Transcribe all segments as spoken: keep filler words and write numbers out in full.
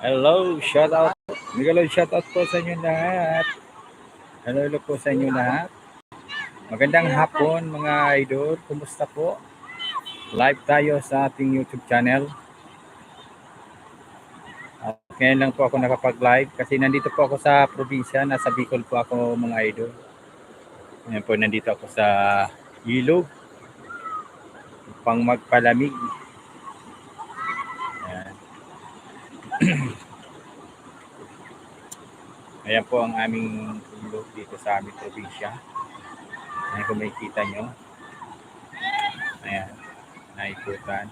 Hello, shout out. Miguel, shout out po sa inyo lahat. Hello, hello po sa inyo lahat. Magandang hapon, mga idol. Kumusta po? Live tayo sa ating YouTube channel. At ngayon lang po ako nakapag-live kasi nandito po ako sa probinsya, nasa Bicol po ako, mga idol. Ngayon po, nandito ako sa ilog upang magpalamig. Ayan. Ayan po ang aming ilog dito sa aming probinsya. Ayan, kung makikita nyo. Ayan, naikutan.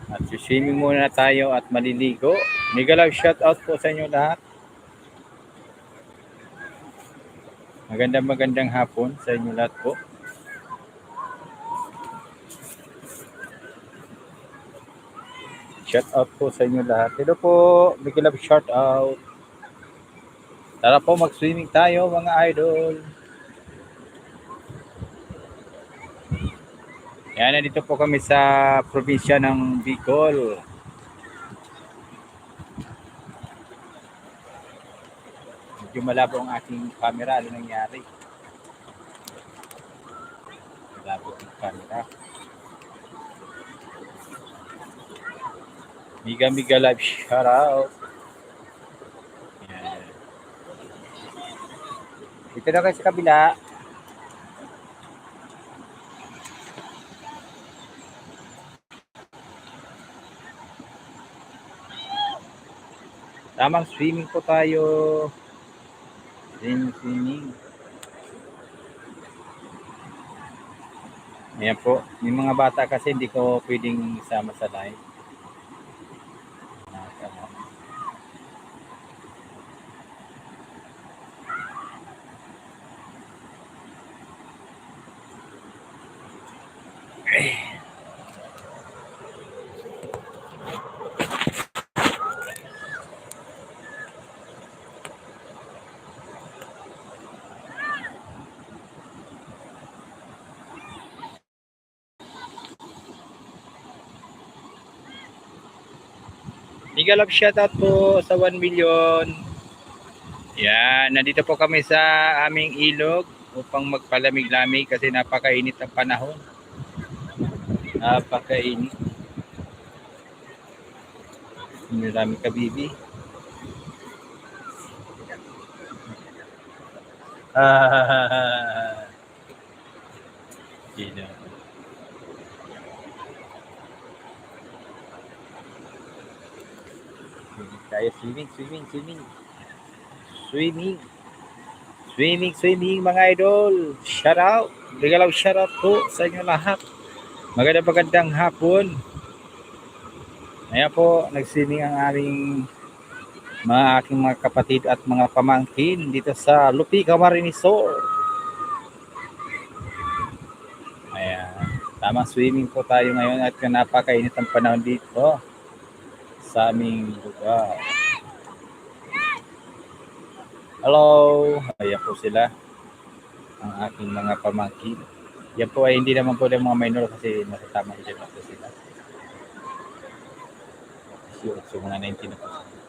At siswimming muna tayo at maliligo. Mega love, shout out po sa inyo lahat. Magandang, magandang hapon sa inyo lahat po. Shout out po sa inyo lahat. Hello po, mega love, shout out. Tara po, mag-swimming tayo, mga idol. Yan, nandito po kami sa probinsya ng Bicol. Medyo malabo ang aking camera. Ano nangyari? Malabo ang camera. Mega, mega love, shout out. Yan. Dito na kayo sa kabila. Tamang swimming po tayo. Swimming, swimming. Ayan po. May mga bata kasi hindi ko pwedeng isama sa live. Mega love, shout out po sa one million. Yan, nandito po kami sa aming ilog upang magpalamig-lamig kasi napakainit ang panahon. Napakainit. Marami ka, bibi. Ah, sino? Swimming tayo. Swimming, swimming, swimming. Swimming. Swimming, swimming, mga idol. Shout out. Big love, shout out po sa inyo lahat. Magandang, magandang hapon. Ayan po, nag-swimming ang aming mga, aking mga kapatid at mga pamangkin dito sa Lupica, Marinisor. Ayan. Tamang swimming po tayo ngayon at napakainit ang panahon dito sa aming lugar. Hello. Ayan po sila. Ang aking mga pamangkin. Yan po ay hindi naman po yung mga minor kasi nasa tamang edad na po sila. Kasi so, mga nineteen na po sila.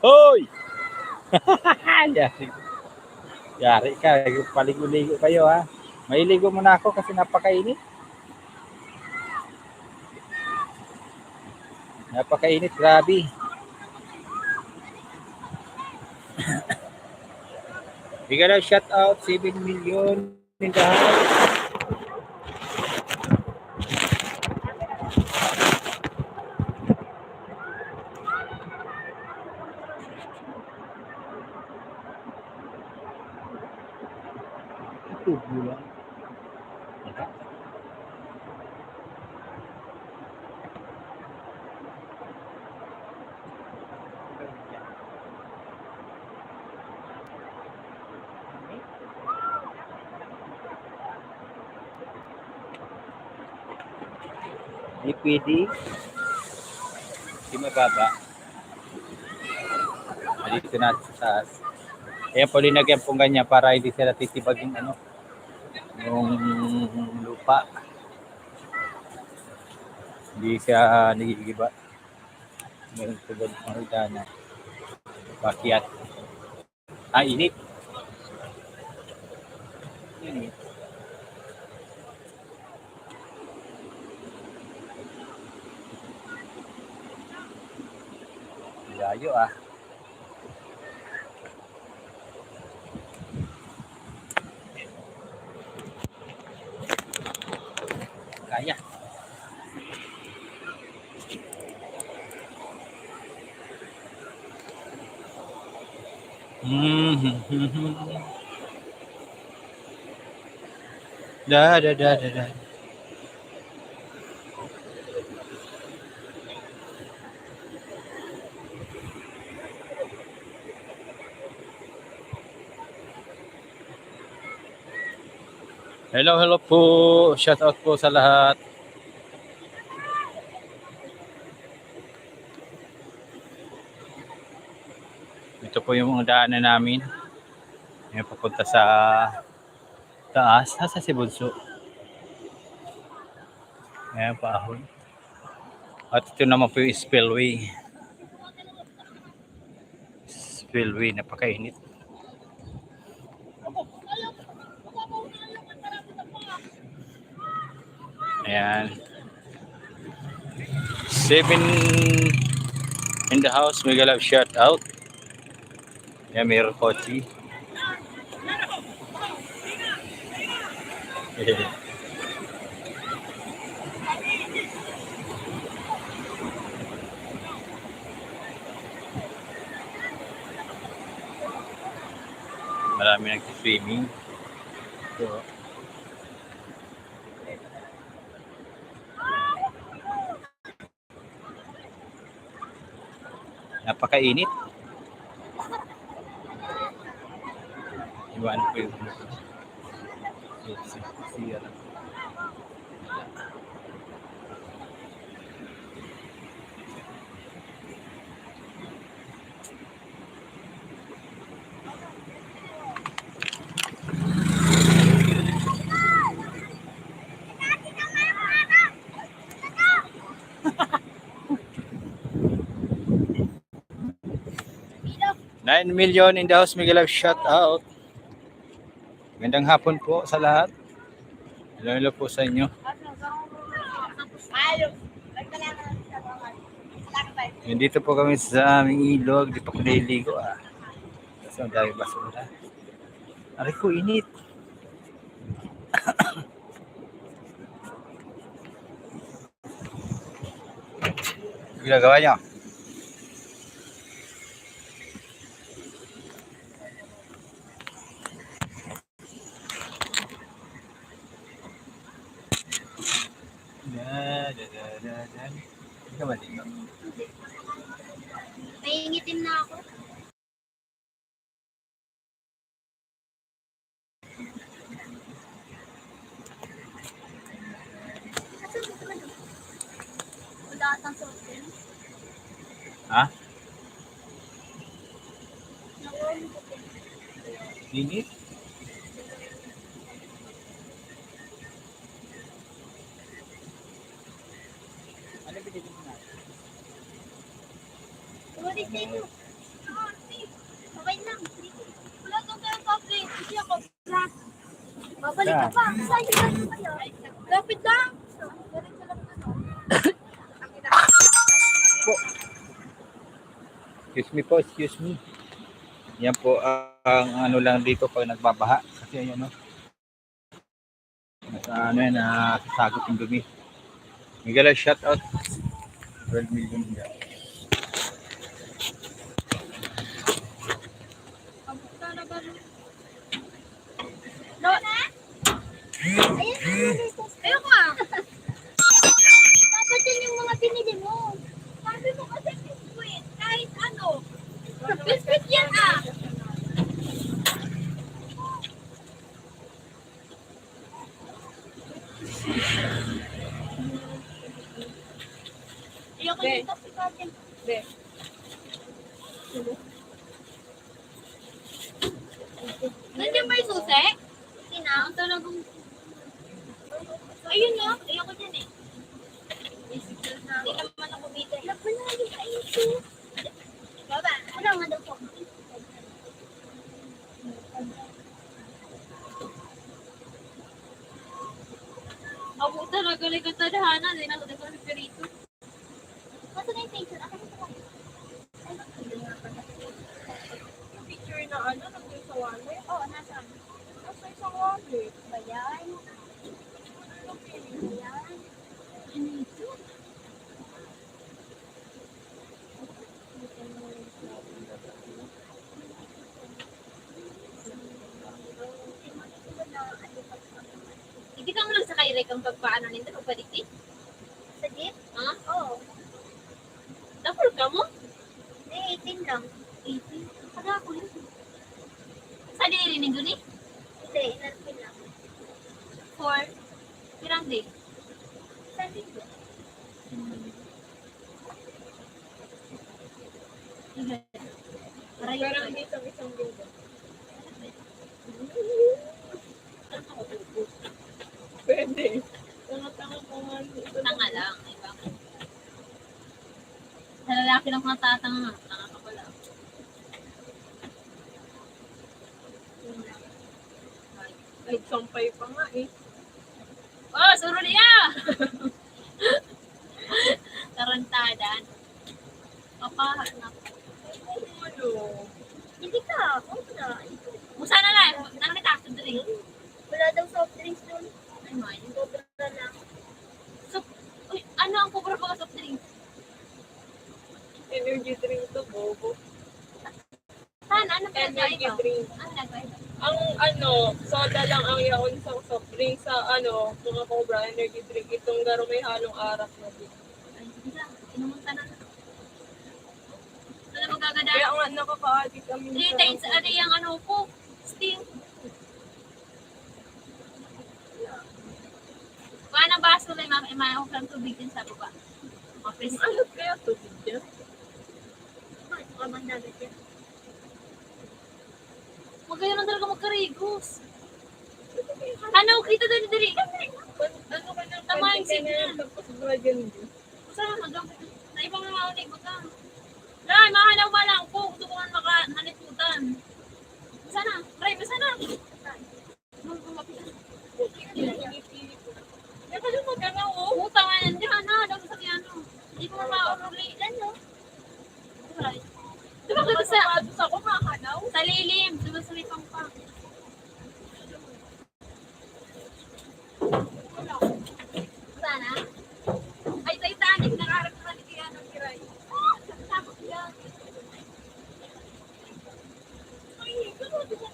Hoy! Yari. Yari ka, paligo-ligo kayo, ha? Mailigo muna ako kasi napakainit. Napakainit, grabe. Bigyan ng shout out, seven million in the house. Ito, bulan. Di pwede. Di mababa. Dito na sa taas. Ayan po, linagyan pong ganyan para hindi sila titibag yung ano. Yung lupa, hindi siya nagigiba. Meron tubod ang hagdanan. Paakyat. Ah, init. Init. Layo, ah. Kaya. Mhm. Da, da, da, da, da. Hello, hello po. Shout out po sa lahat. Ito po yung mga daanan namin. Ayan, papunta sa taas. Nasa si Bunso. Ayan, paahon. At ito naman po yung spillway. Spillway, napakainit. Ayan. Seven in the house, mega love shout out. Ayan, mayroon kotse. Marami nagsiswimming. So, napakainit. Iwan ko yung ano ko. Yung si, si, ano. Nine million in the house, mega love shout out. Magandang hapon po sa lahat. Hello, hello po sa inyo. Nandito po kami sa aming ilog. Di pa ako naliligo, ah. Kasi ang daming basura. Aray ko, init. Ginagawa niyo? Da, da, da, da, da. Hindi ka maligo. Nangingitim na ako. Wala atang soft drink. Ha? Init? Ano binili mo na? Sorry, thank you. Okay lang. Wala daw tayong soft drink. Kasi ako, babalik ka pa. Saan yung ano kaya? Lapit lang. Po. Excuse me po, excuse me. Yan po ang ano lang dito pag nagbabaha. Kasi ayan, no? Nasa ano yan, ah, sasagop yung dumi. Miguel, shout out. Twelve million yan. No. Ayun, ayun, ayun. Ayoko, ah. Dapat yun yung mga binili mo. Sabi mo kasi biscuit, kahit ano. Biscuit yan, ah. Ayoko dito si Kate. Be. Nandiyan ba yung susi? Kinaon talagang Ayun nga, ayoko dyan eh. Hindi naman ako bida. Laban na yung kain ko. Baba. Wala nga daw po. Ako talaga, like, ang tadhana, di na ako nagpapirito. Kaso na yung picture, ako na pala. Yung picture na ano, nandun sa wallet? Oo, nasaan? Nasa isang wallet. Ba yan? Ano yung pili? Ba yan? Ano ito? Hindi ka mo lang sa kairek ang pagpaano ninda, pagpadikdik? Sa jeep? Ha? Oo. Double ka mo? May eighteen lang. Eighteen? Kada ako yun. Sa diri ni Guni? Hindi, inalpin lang. For? Pirang day? Sa linggo. Hmm. Sige. Aray. Pero hindi sa isang linggo. Pwede. Tanga-tanga ko nga. Tanga lang, iba. Sa lalaki lang matatanga, tanga ka pala. Nagsampay pa nga eh. Oh, suro niya! Tarantada, ano? Papaha na. Ulo. Hindi ka, sobra. Musa na lang, nang nagkakadrink. Wala daw soft drinks doon. Ay, man. Sobra lang. So, uy, ano ang kubra mga soft drinks? Energy drink to, bobo. Saan? Ano pinagkaiba? Energy drink. Ano pinagkaiba? Ang ano, soda lang ang yaon sa soft drink. Sa ano, mga Cobra, energy drink. Itong garo may halong arak na din. Ay, sige lang. Inumunta na. Ano magagada? Kaya nga nakaka-addict kami. Three times a day ang ano ko. Sting. Kuha ng baso, may ma-, may makuha ng tubig din sa baba. Office. Ano kaya tubig yan? Ay, baka bang dagat yan? Magayon lang talaga magkarigos. Ano, kita dali, dali. Ano ka na? Tama yung signal. Tapos ba dyan? Saan? Hanggang na ibang mga unig, baka. Dahil mahanaw ba lang po? Gusto ko man maka-, naliputan. Sana, try mo sana. Nakalimot ka na, oh. Puta nga yan, di ba? Na, daw sa ano. Hindi ko na mauruli. Yan, no? Try. Di ba, kasi sa, sa ako, mahanaw? Sa lilim, di ba, sa may pangpang? Sana? Ay, Titanic, nakaharap na ni Keanu Kiray. Ah, takot yan. Ay, ganun, di ba?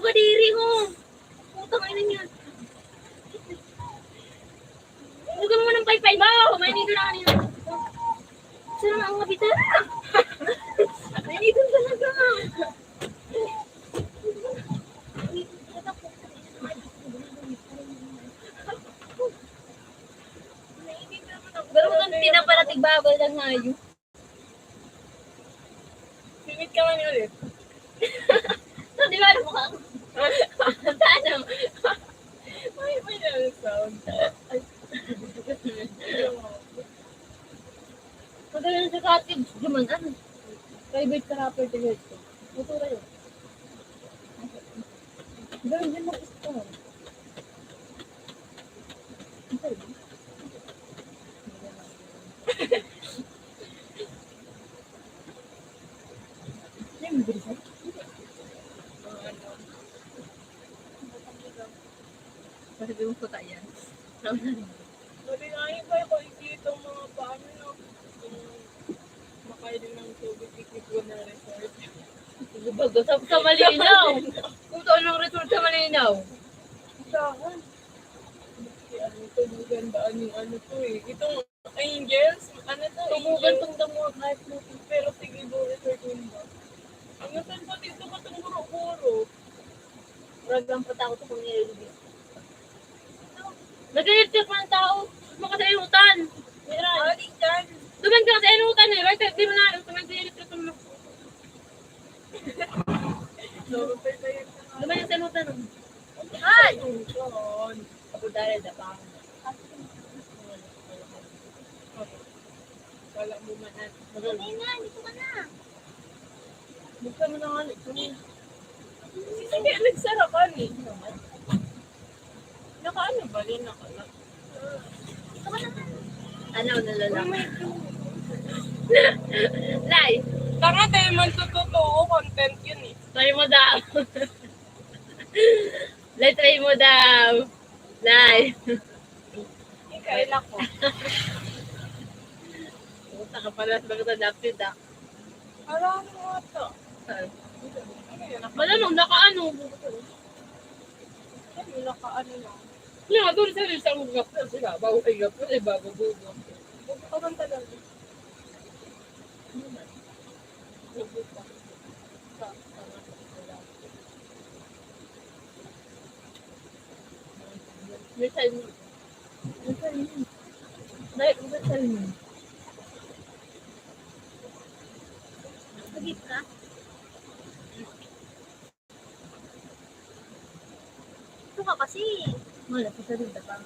Kadiri, oh. Putang ina niya. Huwag mo ng paypay mo. May nito na kanina. Saan ang mga bitara? May nito talaga. Pero kung tinaparating babal lang hayo. Singit ka man ulit. So, di ba, ano mo ka? Saan? May, may ano sound. Ay. Magaling sa cottage, duman, ano? Private ka rapper, tigil ko. Motora yun. Ganun din mag-isip ko. Ano yun? Ano yun? Kasi di mo puta yan. Sabi nga yun, kaya ko ikita ang mga paano na gusto mong makain ng tubig, ikikuha ng resort. Bago sa, sa Malinaw. Kung saan ang resort sa Malinaw? Sa akin. Si ano, tubugan ba? Ano, ano to eh? Itong Angels? Ano to? Tubugan Angels? Tong damuha kahit mo. Pero sige, go resort yun ba? Ano, saan pa dito ka itong guro-guro? Ragang pa tao to kung nililibis. Nag-iiyak pa ang tao. Huwag mo kasi inutan. Meron. Ah, di dyan. Duman ka kasi inutan eh. Right? Di mo na, nag-iiyak pa mo. Duman ka sa inutan. Ay! Ako dahil da pa. Wala mo man. Dali na, dito ka na. Buksan mo na nga ito. Sino kaya nagsara ka ni? Nakaano ba rin? Naka-, Ano, nalala? Lai! Tanga, dahil man totoo, content yun eh. Try mo daw. Lai, try mo daw. Lai. Ikaw, ilak ko. Puta ka pala, bakit ang lapid ah? Alam mo ito. Saan? Ano yun? Malamang nakaano. Ano, nakaano lang. Kaya nga, doon sa rin sa mga gapos, sila, bago kay gapos, eh, bago, bago. Bago ka man talaga. Ano ba? Sa, sa, sa, May time. May time. May, may time. Sa gitna? Ito ka kasi. Wala, sa sarili ka pa.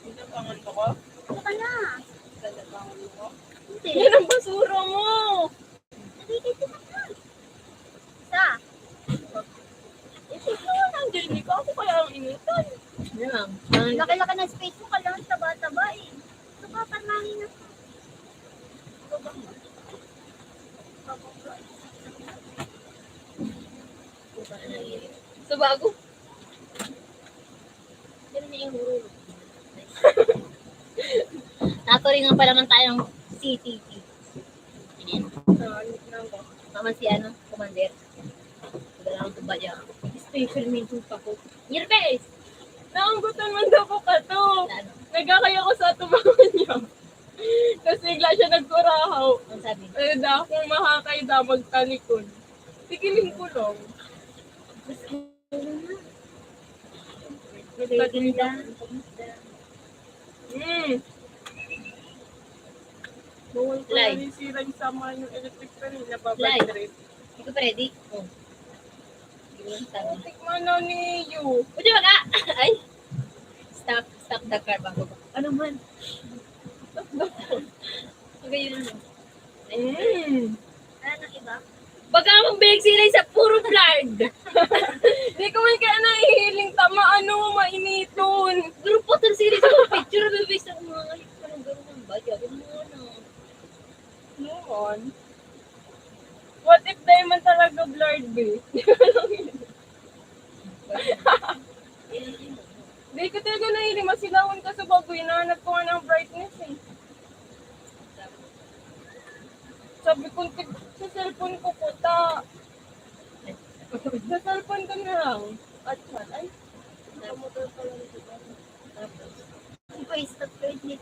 Ito pangan ko ko? Ito ka na. Ito pangan ko ko? Hindi. Yan ang basura mo! Nagkikita ka na. Isa. Ito na lang din. Ikaw ako kaya ang initan. Yan. Ang laki-laki ng space mo. Kailangan taba-taba eh. Ito ka, parang nangina ka. Sa bago. Pero may hurulog. Naturingan pa naman tayong C C T V. Ayan. Naman si ano, Commander. Wala akong tubaya. Special mention pa ko. Your face! Naanggutan man daw ko ka to. Ano? Nagkakaya ko sa tubangan niya. Tapos bigla siya nagkurahaw. Ang sabi? Eh, da, kung mahakay da, magtalikod. Tigiling ko lang. Pwede na. Pwede na. Hmm. Bawal ko Lai. Nanisira yung sama yung electric fan, eh, Lai. Nababatrip. Hindi ko pa ready. Oh. Hindi ko lang sabi. Tikman na niyo. Pwede ba ka? Ay. Stop, stop the car bago ba? Ano man? Magayon mo. Mm. Ano nang iba? Baga mong big sila sa puro blurred. Di ko man kaya nahihiling tama, ano, mainiton. Pero putol sila sa picture, bibis ako mga ngayon. Parang gano'n ang bagay. Ano mo na? Noon. What if dahil man talaga blurred, be? Di ko talaga nahiling. Masilawon ka sa baboy, hinahanap ko nga ng brightness, eh. Sabi ko, "Tig-, sa cellphone ko, puta." Sa cellphone ko na lang. At chat. Ay, nakamotor pa lang dito. Tapos, hindi ko i-stop ko yun.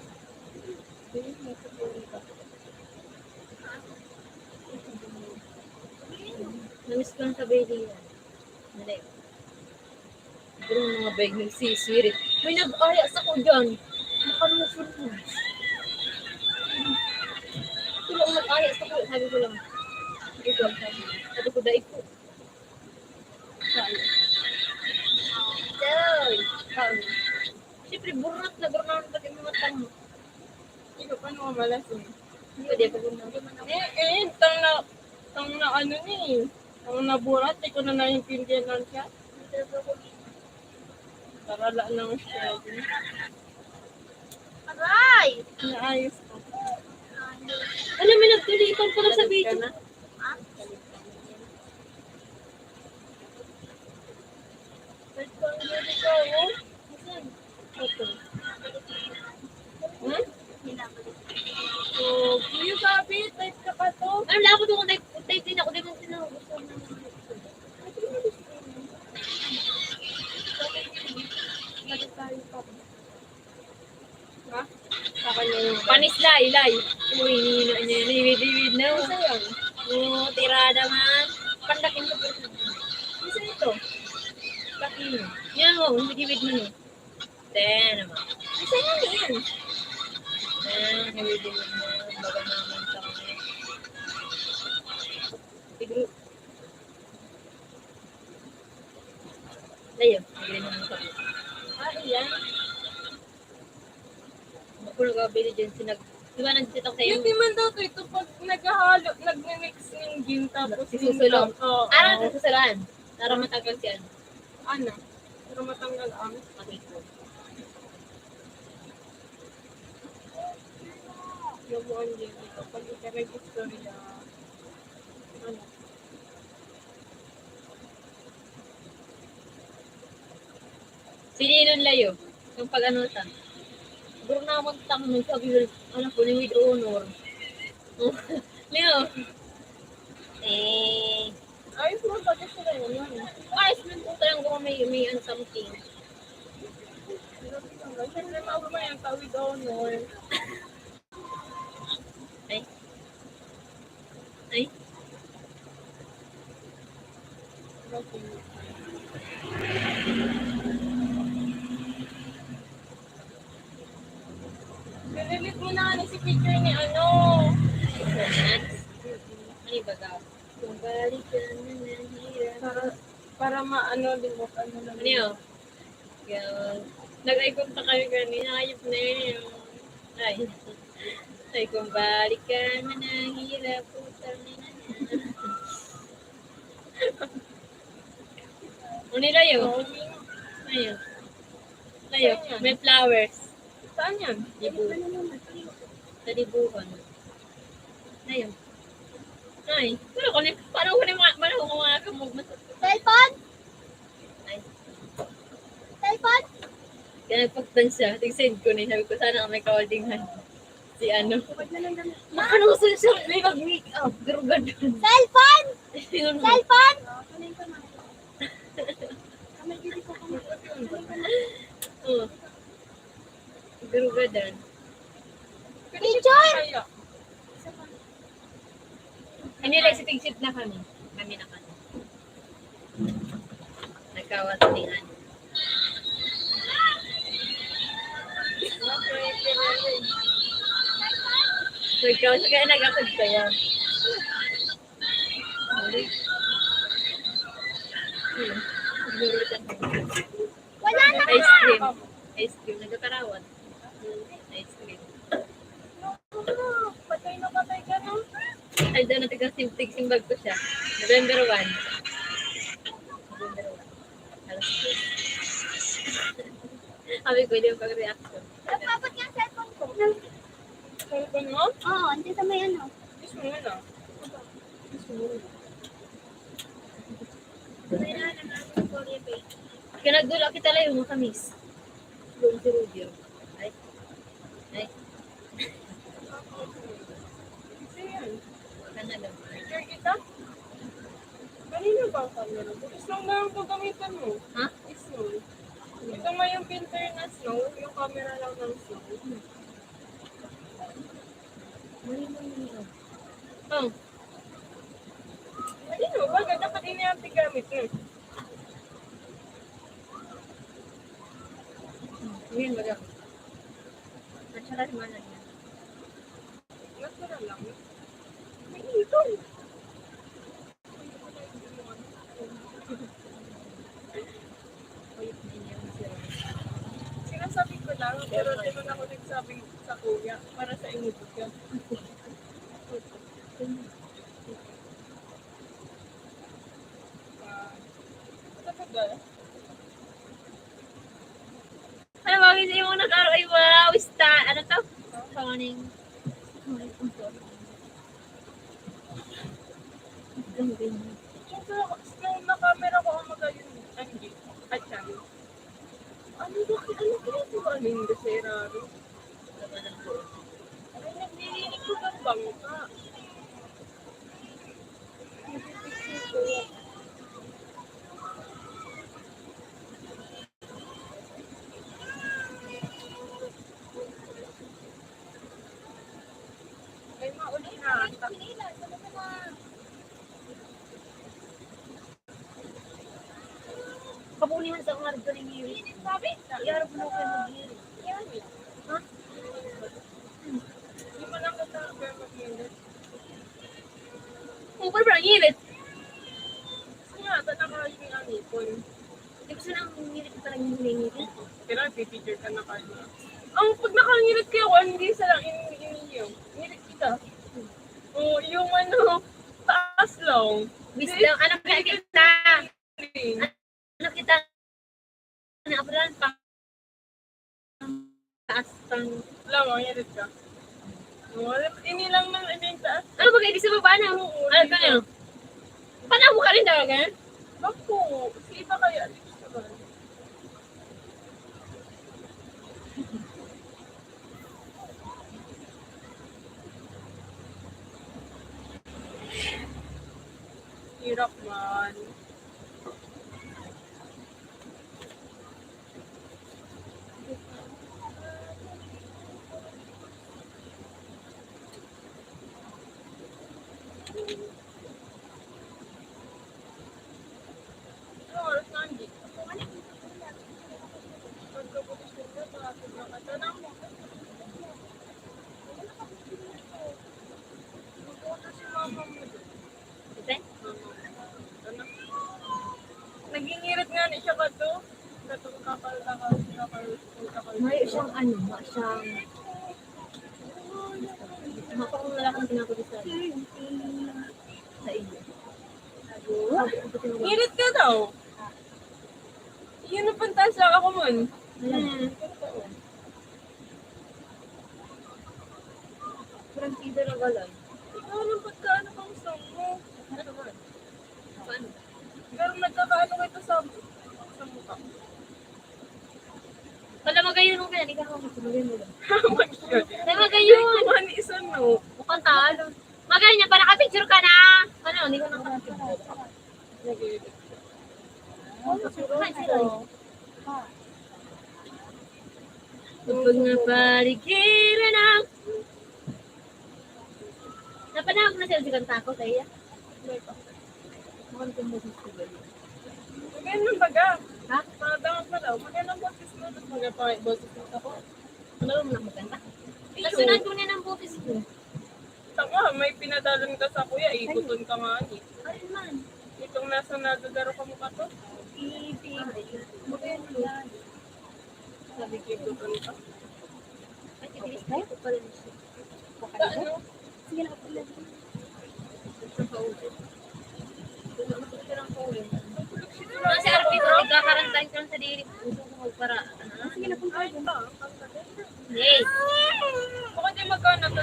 Namiss ko ang kabili yan. Dali. Pero mga bag nagsisirit. May nag-aya sa ko dyan. Makalusot mo. Pero ang nag-aya sa ko, sabi ko lang. Sabi ko, sabi ko, dai ko. Saan? Doon. Saan? Siyempre, burat na burat pati mga tanga. Ikaw, paano ka malasing? Pwede pa rin. Eh, eh, tang na, tang na ano ni, tang naburat, di ko na naiintindihan lang siya. Tarala ng spelling. Aray! Naayos ko. Ano, may nagtulipan pala sa video. Ito ang beauty ko, oh. Asan? Ito. Hmm? So, kuya, sabi, type ka pa to? Ano lang ako doon, type, type din ako, di ba, sinabi ko sa mga gusto na. Balik tayo pa. Ha? Sa kanya yung Panis laylay. Uy, hihina niya yan. Hiwid-hiwid na. Ano yan? Oo, tirada man. Pandakin ko. Isa ito. Laki. Yan, oh, hiwid-hiwid mo, no? Ten, naman. Isa yan, yan. Yan, hiwid-hiwid mo. Baga naman sa kanya. Siguro. Layo, nagre naman sa. Ah, iyan. Bako nagkabili dyan, sinag-, di ba nagsitok sa'yo? Hindi man daw to, ito pag naghahalo, nagmi-mix ng gin, tapos Isusulong. Gin, oo. Ah, nagsusulan. Para matanggal siya. Ano? Para matanggal ang Makikita. Nabuhan din ito. Pag ikaregister niya, ano? Sininon layo. Yung pag-ano ta. Siguro naman tang nagsabi, ano po, ni with honor. Leo. Eh. Ayos mo, pati sila yun, yun. Ayos man po tayo kung may, may ano, something. Siyempre, mababa yung tawid, oh, no. Ay. Ay. Delete mo na, ano, si picture ni ano. Ano ba daw? Kung balikan na nahirap. Para, para maano, di mo, ano lang. Ano yun? Yun. Nag-eye contact kayo kanina, hayop na yun. Ay. Ay, kung balikan na nahirap, putang ina na. Uni layo. Oo. Layo. Layo. Saan yan? May flowers. Saan yan? Dibu. Sa dibuhan. Layo. Ay, pero kung paano ko na mga, paano ko mga kamog-, Cellphone? Ay. Cellphone? Kaya nagpagtan siya. Tig-send ko na. Sabi ko, sana may ka-holding hand. Si ano? Makalusot siya. May mag-make up. Garugad. Cellphone? Yun. Cellphone? Oh. Garugadan. Picture? Ano lang, si tigsit na kami. Kami na kami. Nagkawat ni ano. Nagkawat kaya nagakod kaya. Wala na. Ice cream. Ice cream. Nagkakarawat. Ice cream. Patay na patay ka na. Ay, doon natin kasi tigsimbag ko siya. November one. November one. Alas dos. Sabi ko, hindi yung pag-reaction. Nagpapot nga ang cellphone ko. Cellphone mo? Oo, andyan sa may ano. Gusto mo na. Gusto mo na. May na naman yung Korea baby. Kaya nagdula kita lang yung makamis. Doon si Rubio. Ay. Ay. Sino yan? Kanada. Picture kita? Kanino Ang camera mo. Snow na lang gagamitan mo. Ha? Snow. Ito nga yung filter na snow, yung camera lang ng snow. Mali mo yun. Oh. Hindi mo, bagay, dapat ini ang gamit mo. Ngayon, baga. Natural man lang yan. Natural lang. May ipon. Sinasabi ko lang, pero di man ako nagsabing sa kuya, para sa inyo po. Ah, ano ba? Ano ba, gusto mo nag-R I ba? Wista, ano to? Morning. Morning. Siyempre, ako, snow na camera ko ang magayon. Ay, hindi. Ay, sorry. Ano ba? Ano ba? Ano ba? Ano yung desirado? Ay, naglilinig ko ng bangka. Ay, mauli na ata. Kabulihan sa mga rin ngirit. Sabi? Iyarap mo kayo mag-ngirit. Ha? Di ba lang kita ang verb mag-ngirit? Over ba ang ngirit? Kasi nga, tataka yung ang ipon. Hindi ko siya nang ngirit, parang yung ngirit. Kailangan pipicture ka na kayo. Ang pag nakangirit kayo, ang hindi sa lang in, in, in, ngirit kita. Oh, yung ano, taas lang. Wis lang. Ano kaya kita? Ano kita? Ano, aperan pang taas pang Wala mo, ang edit ka. Wala, ini lang man, ini yung taas. Ano ba kayo? Di sa baba na? Oo, Ano dito. Ka na? Paano mo ka rin talaga? Bako, si iba kaya dito sa baba. Hirap man. Naging ngirit nga ni siya kato. Katong kapal, kapal, kapal, kapal. May siyang ano, may siyang mapakong lalakang ginagawa sa sa iyo. Ngirit ka daw. Yun ang pantas lang ako, man. Hmm. Parang pida na galan. Ikaw lang, pagka ano pang song mo? Ano ba? Paano? Pero nagkakaano ka ito sa, sa mukha. Wala, magayon mo kaya, di ka ako magayon mo. Magayon. Wala, magayon. Ay, kuha ni isa, no? Mukhang talo. Magayon niya pa, nakapicture ka na. Ano, hindi ko nakapicture. Ay, sorry. Kapag napaligiran ang Napanahon na sila sa kanta ko, kaya? Mahal kong boses ko, ganun. Ganun baga. Ha? Mga dangat na daw. Magandang boses mo, tapos magandang boses mo ako. Ano mo na maganda? Ikaw. Nasunan ko niya ng boses ko. Tama, may pinadalan ka sa kuya, ikuton ka nga ni. Ay, man. Itong nasa nadadaro ka mo ka to? Hindi. Sabi ko, ikuton ka. Ay, tigilis na ito pala niya. Ano? Sige na, kapag lang. Kasi arpito, nagkakarantan ka lang sa diri. Gusto ko magpara, ano? Sige na, punta. Hey! Baka di magkano to?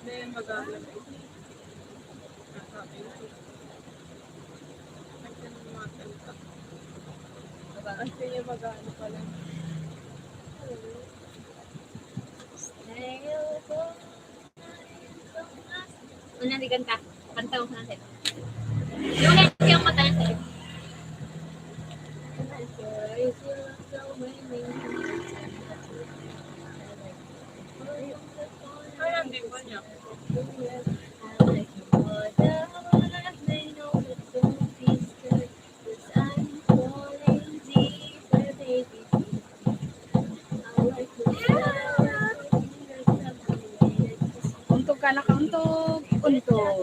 Hindi, magkano. Ang sige, mag-ano pala. Nandigan ka. Kanta mo na sa'yo. Yung nandiyan mo tayo sa'yo. Parang di pa niya. Untog ka, nakauntog. Untog.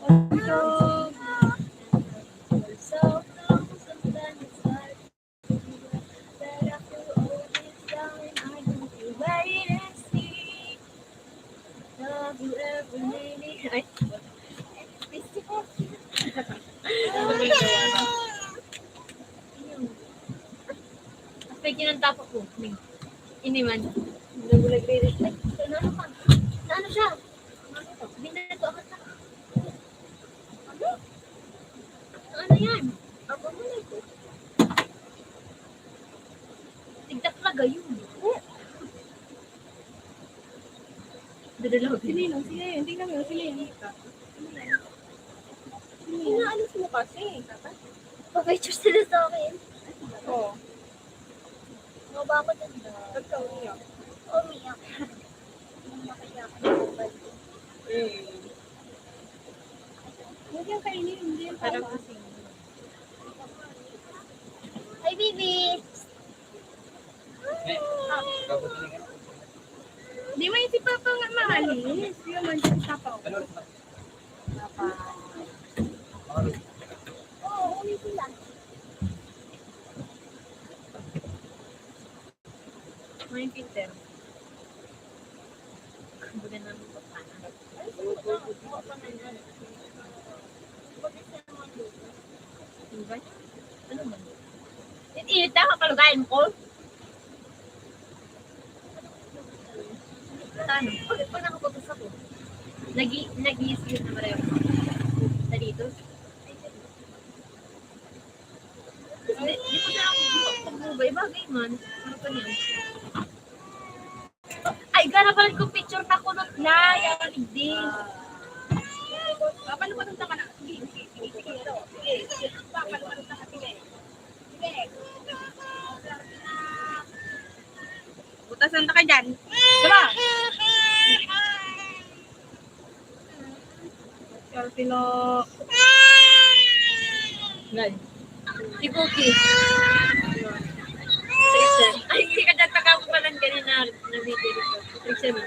Untog. Ay. Pag kinanta pa ko, ini man. Nagre-reflect. Ano ka? Ano siya? Binato ako sa... Ano? Ano yan? Ako mo na ito. Tigda talaga yun. Dadalaw. Sino yun? Sino yun? Tingnan mo, sino yun? Inaalis mo kasi. Pa-picture sila sa akin. Oo. Mababa na sila. Ba't ka umiyak? Umiyak. Hindi na kaya ako nakabalik. Eh. Huwag yung kainin, hindi yung tama. Hi, baby! Di man si Papa nga maalis. Yun man si Papa. Papa. Oo, uwi sila. May Peter. Ang baga namin pa sana. Ano ba? Ano man? Init-init na, kapalugayan ko. Saan? Bakit pa nakaputos ako? Nag-i-, nag-i-sleep na pareho. Sa dito? Di, di ko siya ang pagmubay. Bagay man. Ano pa niya? Ay, gana pala ko picture na kulot na. Yan, hindi. Papalupalutan ka na. Sige, sige, sige, sige. Sige, papalupalutan ka. Sige. Sige. Butasan ta ka dyan. Diba? Swerte na. Ngay. Si Cookie. Trisha. Ay, hindi ka dyan. Taga ko pala ganina na video dito. Trisha mo.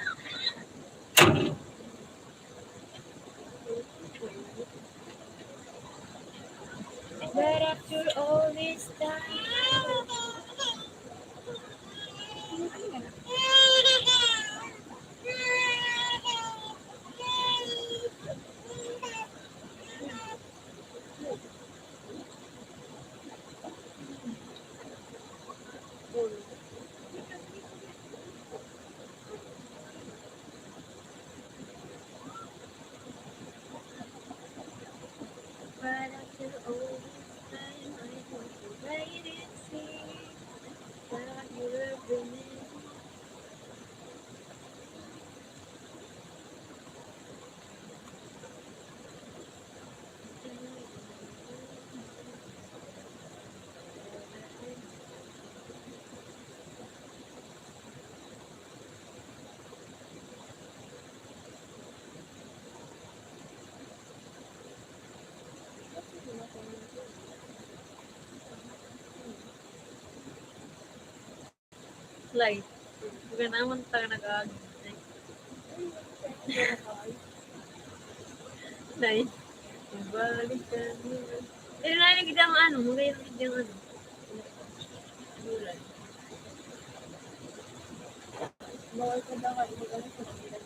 But after all this time, Slide. Bukan naman tayo nag-aagi. Nay. Balik ka. Eh, narinig ang ano, magayang video ang ano. Bulan. Bawal ka daw, hindi ka na sa kanila.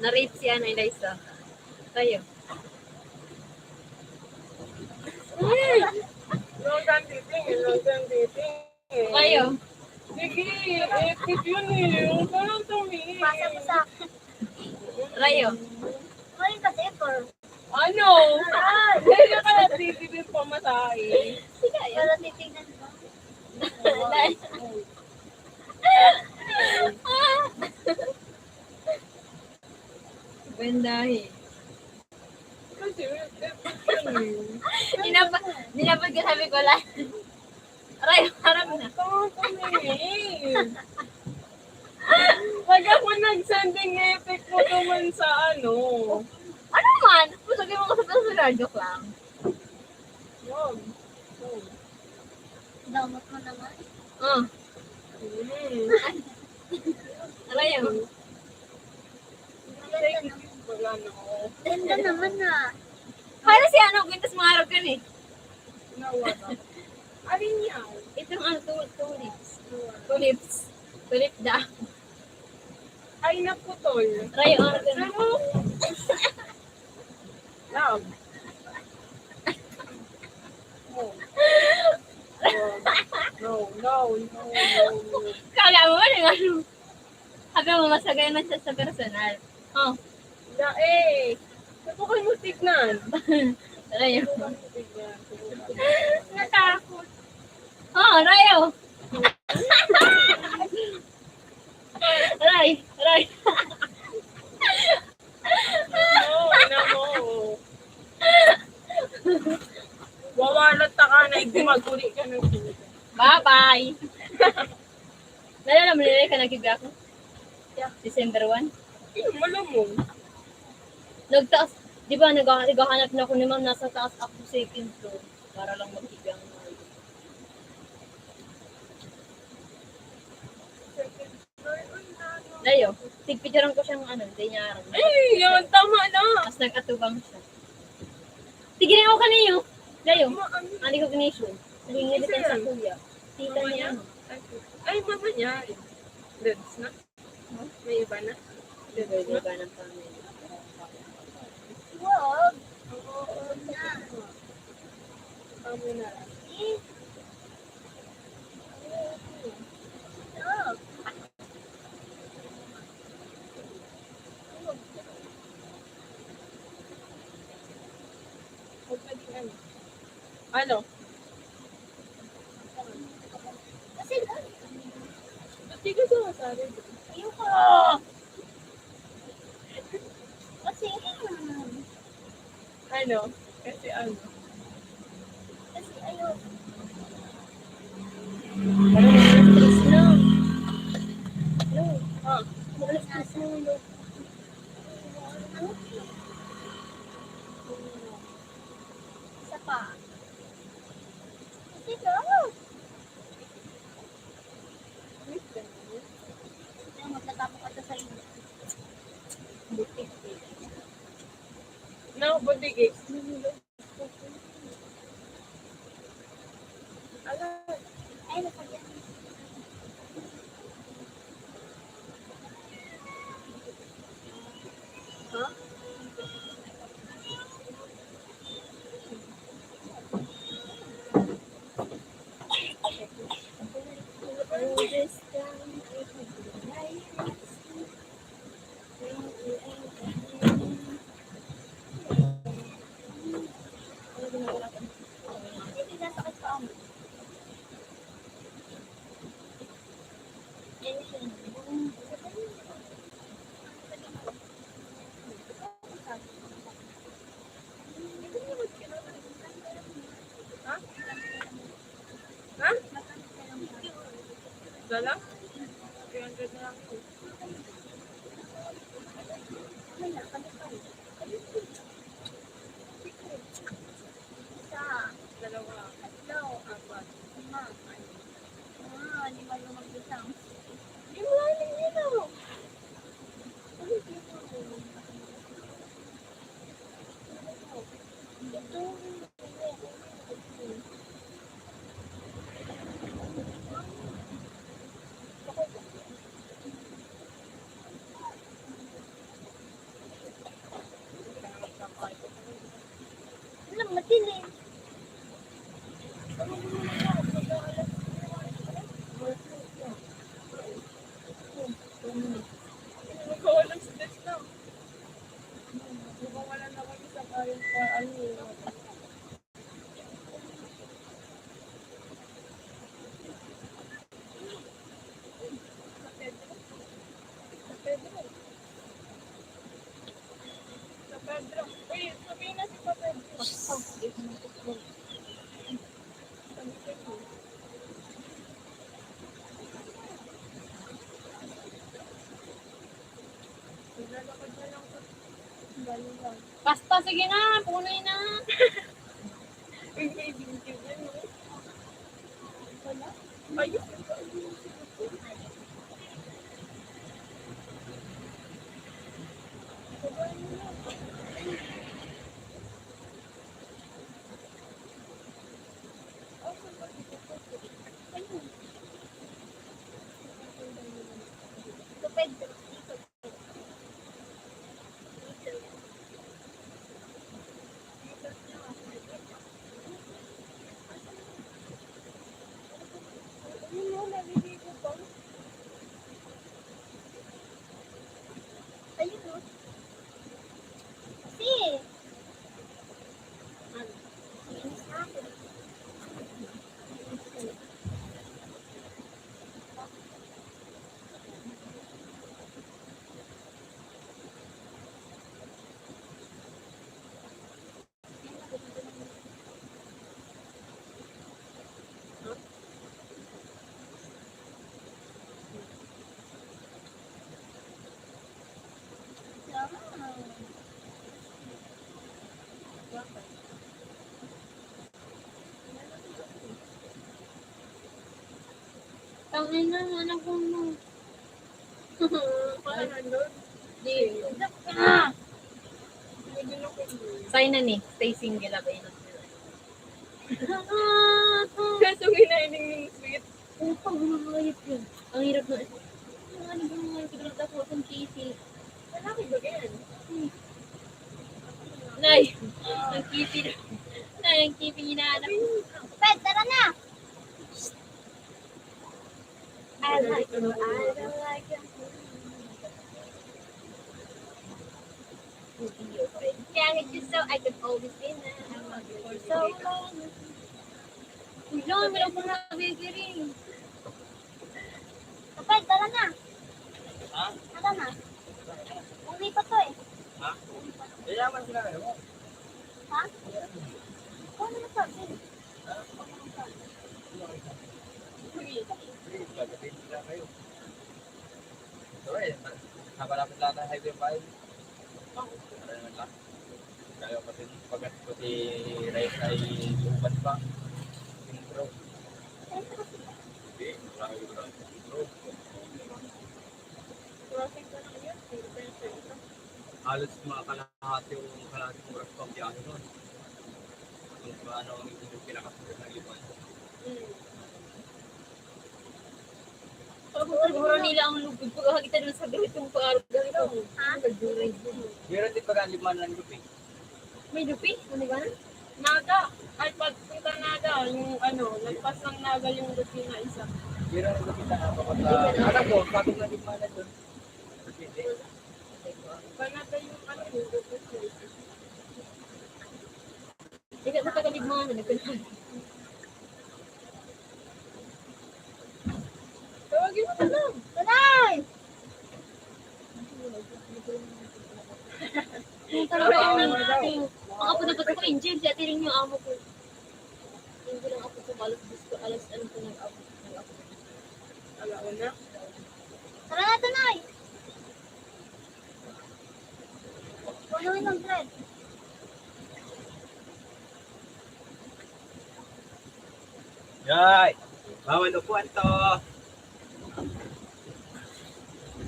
Na-rape si Ana Eliza. Tayo. Kayo. Sige, epic yun eh. Huwag ka lang tumingin. Pasa mo sa akin. Rayo. Ngayon kasi, for Ano? Ah, hindi na kaya titigil pamasahe. Sige, para titignan mo. Bendahi. Kasi, eh, eh, Inapa-, dinapad ko, sabi ko lang. Aray, harap na. Ito, ito, eh. Pag ako nag-sending epic mo naman sa ano. Ano man? Kung sabi mo ko sa personal, joke lang. Yun. Yun. Damot mo naman. Ah. Mm. Aray, ah. Thank you. Wala na ako. Ganda naman, ah. Para si ano, Quintas Mangarog yun eh. Nawala. Alin yan? Itong ano, tu-, tulips. Tulips. Tulip da. Ay, naputol. Rayo, ano yun? Pero, love. No. No, no, no, no, no. Kala mo, ano, ano? Sabi mo, masagay man siya sa personal. Oh. Da, eh. Subukan mo tignan. Rayo. Subukan mo tignan. Subukan mo tignan. Natakot. Oh, rayo. Aray, aray. Oo, ina mo. Wawalat ta ka na, igumaguli ka ng sila. Bye-bye. Naalala mo nila ka naghibi ako? Yeah. December one? Hmm, malamon. Nagtaas, di ba, nagha-, naghahanap na ako ni ma'am, nasa taas ako, second floor, para lang maghibi ang mga Dayo, tigpicturan ko siyang ano, hindi niya aram. Ay, yun, tama na. Mas nag-atubang siya. Tigiri ako kaniyo. Dayo, Ma-, ano? Ani ko ganisyon. Nagingiritan sa kuya. Tita niya, ano. Ay, mama niya. Lods na. May iba na. May iba ng family. Wag. Oo, wag na. Ikaw muna lang. Eh. Wag. Huwag ka din ano. Ano? Kasi, ba't di ka sumasali doon? Ayoko. Kasi, hmm. Ano? Kasi ano? Kasi ayoko. Parang alas tres na. No. Ah. Alas tres na, no. Ano? Isa pa. Sige. Magtatapos ka sa inyo. Butik. No, butik eh. Ala. Ay, nasagyan. Ha? Ha? Ha? Dala? Three hundred na lang yun. Isa, dalawa, tatlo, apat, lima, anim. Ah, lima yung mag-isang. Yung maraming yun, oh. Alam, madilim. Basta, sige na, punay na. Ayun. Ayun, no? Kasi, ano, Tangina, anak ko mo. Parang ano? Di. Ah! Sign na ni, stay single, abay na. Kaso ginaining ng sweet. Utang, mga hayop yun. Ang hirap na, ano ba mga hayop? Ito, ako, itong K C. Lalaki ba yan? Nay, ang K C. Nay, ang K C hinahanap. Pwede, tara na! I like you, I don't like you. Kaya nga, just so I could always be na. I love you for so long. Uy, Lon, wala pang nagigiring. Kapag, tara na. Ha? Tara na. Uwi pa to eh. Ha? Kaya man sila kayo. Ha? Ano na sabi? Ito eh, malapit lang ang highway pa eh. Ano naman lang. Kaya pati pagkat ko si Ray ay lumabas pa. Intro. Hindi, marami ko lang intro. Halos mga kalahati o kalahating oras pang biyahe nun. Kung paano ang inyong pinakasulit ng liwan. Pagkakagura nila ang lugod ko, kakita naman sa gawit kong paarga. Ha? Meron din pag-alimhan ng lupi. May lupi? Ano ba? Naga. Ay, pagpunta Naga, yung ano, nagpas ng Naga yung lupi na isa. Meron ng lupi na napapag-, alam ko, sabi ng limana doon. Hindi. Panatay yung ano, yung business. Hindi ka sa Tagalog mga ano, nagkanta. Tawagin mo na lang. Tanay! Yung tanong ko yung ate. Ang apo na ba't ko, Angel, si Ate Ring yung amo ko. Angel ang apo ko, alas dos ko, alas ano ko nag-apo. Nag-apo. Alauna. Tara na, Tanay! Ano yung bread? Yay! Bawal upuan to.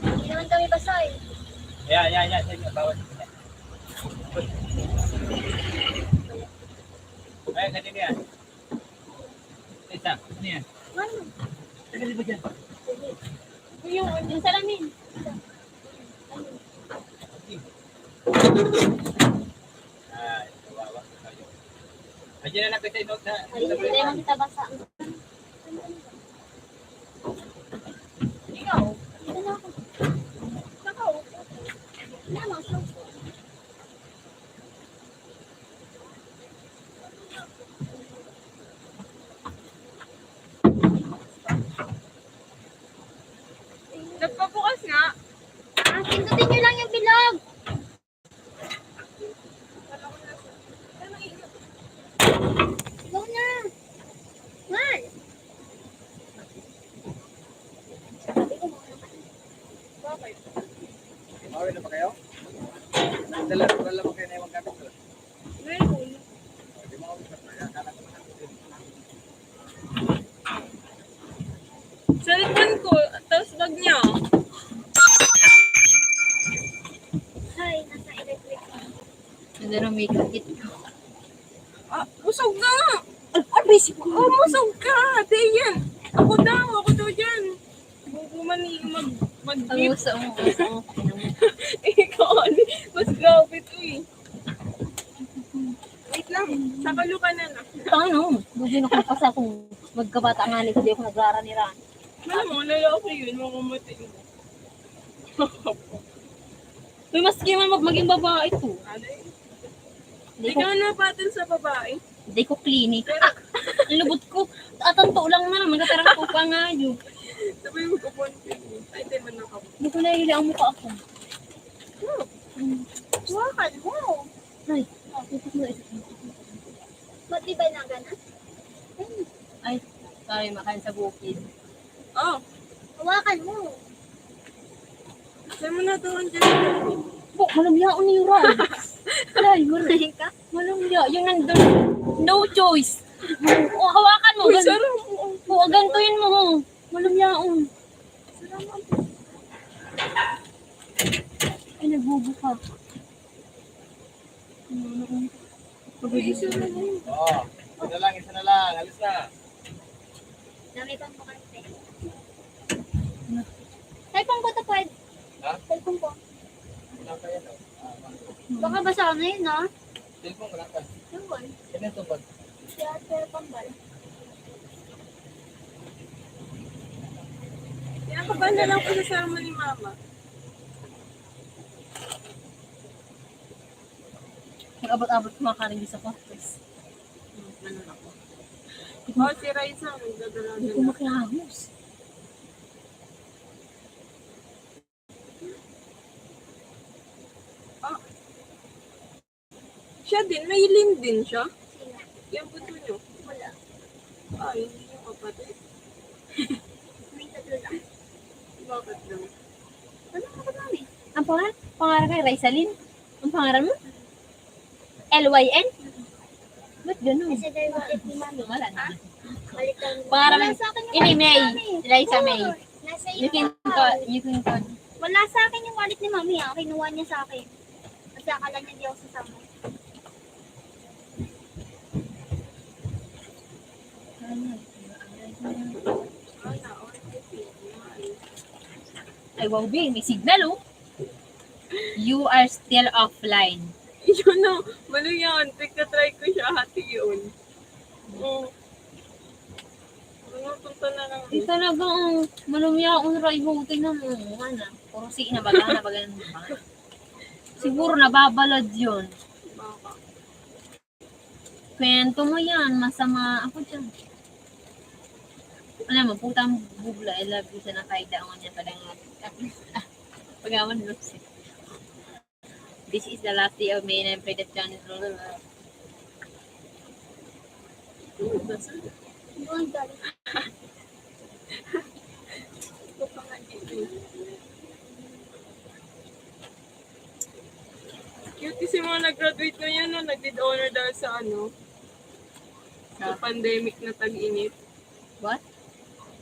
Hindi naman kami basa eh. Yan, yan, yan. Yan, yan. Bawal upuan. Ay, kanina yan. Isa, ano yan? Ano? Tagal ba dyan? Yung, yung salamin. Ay, kawawa na kayo. Ayan na lang kita, inot na. Ay, hindi naman kita basa. Ikaw? Ito na ako. Ikaw? Wala, mga clothes ko. Nagpabukas nga. Ah, pindutin nyo lang yung bilog. Ikaw na. Man. Sabi ko, mga naman. Bakit? Mawin na ba kayo? Dala, dala mo kayo na yung gamit ko. Ngayon. Cellphone ko, tapos bag niya. Hi, nasa electric. Ano na may kakit ko? Ah, busog na! Ay, ay, busy ko. Oh, busog ka! Di yan! Ako daw, ako daw yan! Kung man yung mag, mag Ang gusto mo, gusto mo. Ikaw, ano? Mas grabe to eh. Wait lang, sa kalukan na na. Paano? Buti na kung pasa kung magkabata nga nito, di ako nagrarani-rani. Alam mo, lalaki yun, mamamatay mo. Uy, maski man mag-, maging babae to. Ano eh? Hindi ko, Ikaw na patol sa babae. Hindi ko clinic. Pero Ah! Ang lubot ko. Atanto lang na naman, katarang ko pa nga yun. Sabi mo, kapunti mo. Ay, di man nakapag- Hindi ko nahihila ang mukha ko. Hawakan mo. Ay, ipit mo, ipit mo. Ba't di ba na gana? Ay, sorry, makain sa bukid. Oh. Hawakan mo. Saan mo natuhan dyan? Bo, malumyaon ni Ray. Ay, mar- Ay, ka? Malumya. Yung nandun. No choice. Oh, hawakan mo. Uy, gan- sarap mo. Oh, gantuin mo, ho. Malumyaon. Ay, nagbubuka. Ano, ano, ano? Uy, isa na lang. Oo. Isa na lang, isa na lang. Alis na. Dami pang bakante. Cellphone ko to, Pwed. Ha? Cellphone ko. Wala pa yan, oh. Ah, Baka basa na yun, ah. Cellphone, wala pa. Cellphone. Yan ang tubag. Si Ate Pambal. Kinakabahan na lang po sa sermon ni Mama. Nag-abot-abot ko makarin sa kwartos. Ano na po? Oh, si Raisa, nagdadala Hindi ko na. Makihagos. Ah. Siya din, may lim din siya. Sino? Yung puso niyo. Wala. Ah, hindi yung kapatid. May tatlo lang. Bakit daw? Ano ka kami? Ang pangalan? Pangalan kayo, Raisalin? Ang pangalan mo? L Y N? Ba't ganun? Kasi daw yung ni Mami. Wala na. Balik lang. Pangalan Wala mo? Sa akin yung Ini, May. Mami. Raisa May. Oo, nasa You iyo can na. Call, you can call. Wala sa akin yung wallet ni Mami, ah. Kinuha niya sa akin. Kasi akala niya di ako sasama. Ay, wow, Bi, may signal, oh. You are still offline. Yun, no. Mali yan. Tigna-try ko siya, hati yun. Mm. Ano, punta na lang. Eh, talagang malumyaon, Ray, ho. Tingnan mo, ano, puro si na baga, na baga, na baga. Siguro nababalad yun. Baka. Kwento mo yan, masama ako dyan. Alam mo, putang bubla, I love you, sana kahit daon niya pala nga. Pagawan mo siya. This is the last day of May and I'm afraid that John is Cute kasi mga nag-graduate ngayon, no? Nag-did honor dahil sa ano, sa Ah. pandemic na tag-init. What?